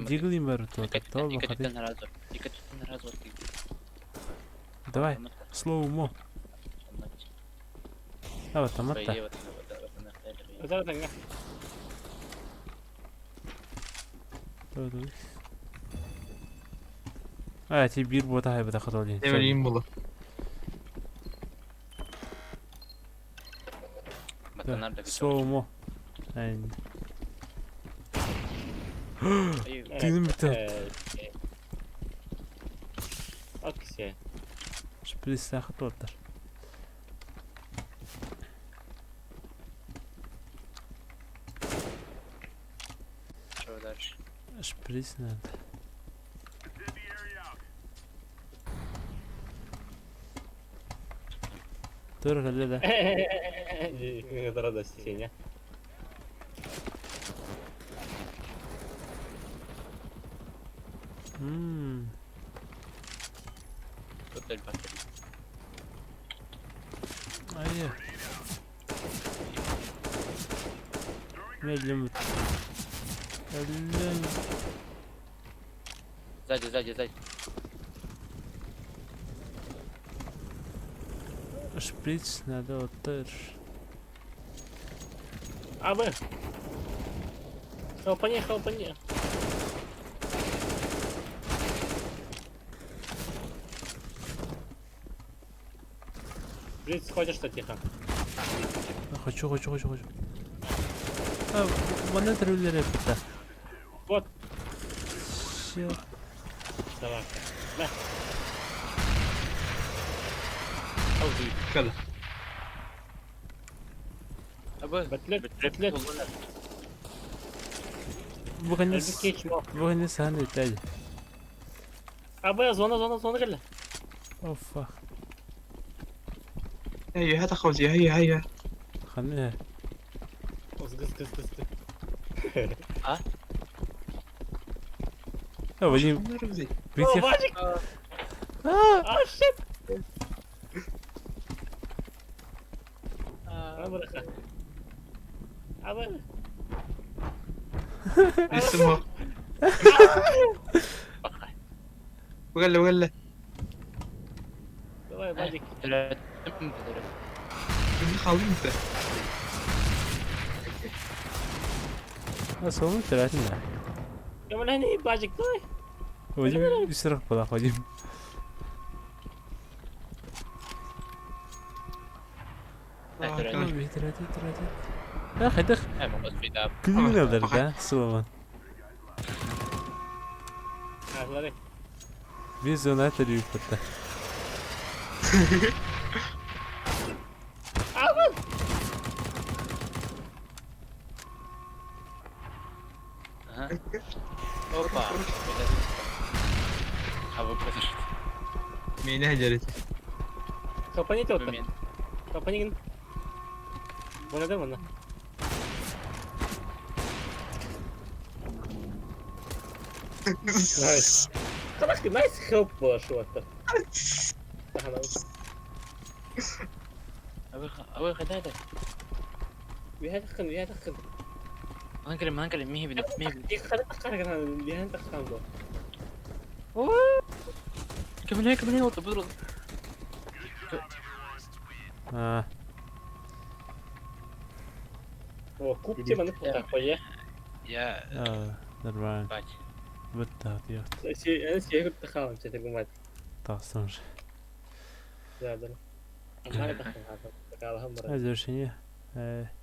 Speaker 3: Диглин бар то.
Speaker 1: Икки разу. Икки разу.
Speaker 3: Давай, слоумо. Давай, таматта. А, ти бир бота хайбата хотол.
Speaker 2: Эвелин булу.
Speaker 3: Слоумо. Тыным битэ.
Speaker 5: Окей.
Speaker 3: Шприцах тоттар.
Speaker 1: Что дальше?
Speaker 3: Шприц надо. Тур да.
Speaker 5: Это сеня.
Speaker 3: Ммм.
Speaker 1: Тут эльбатер.
Speaker 3: Ай. Медленно. Медленно.
Speaker 1: Сзади, сзади, сзади.
Speaker 3: Шприц надо вот
Speaker 5: Абы. Хелпани, хелпани. Блиц, хочешь что тихо?
Speaker 3: Хочу, хочу, хочу, хочу. А, манна трюллер это.
Speaker 5: Вот.
Speaker 3: Все.
Speaker 5: Собака. Да.
Speaker 2: Када.
Speaker 5: Бэтлет, бэтлет.
Speaker 3: Бу конец саны этәди.
Speaker 5: Абы, зона, зона, зона кэллэ.
Speaker 3: О, фак.
Speaker 2: Эй, هذا خوزي هيا هيا.
Speaker 3: Ханна.
Speaker 5: Гыз, гыз, гыз, гыз.
Speaker 1: А?
Speaker 3: А, Вадим.
Speaker 5: О, Вадик! А, shit! Абы, Абы.
Speaker 2: اسمه. وقال وقال
Speaker 5: Давай, Вадик.
Speaker 2: خالص.
Speaker 3: Соломон тратина.
Speaker 5: Я не Вадик, давай.
Speaker 3: Вадим, исрах была, Вадим. Ах, это Криминал, да, Соломон. Без она тарифата.
Speaker 1: Ага. Опа. А вы подождите.
Speaker 2: Меня делите.
Speaker 5: Хапаните вот. Хапанигин. Вон это вон. Nice. Nice help была чувак.
Speaker 1: Абы хайда.
Speaker 5: Биһэ таххын.
Speaker 1: Манан кэлин, манан кэлин, миһи билин, миһи билин.
Speaker 5: Биһэн таххан бу.
Speaker 1: Көмөлөһө, көмөлөһө, оту бур.
Speaker 3: А,
Speaker 5: О, куб тема на похуя.
Speaker 1: Я,
Speaker 3: а, нормально.
Speaker 1: бать.
Speaker 3: Бытта диэт.
Speaker 5: Эн сиэхүт тахаан четергумат.
Speaker 3: Тахсан же.
Speaker 5: Да, да. Мара таххан. Тахаалахан бара.
Speaker 3: А завершение.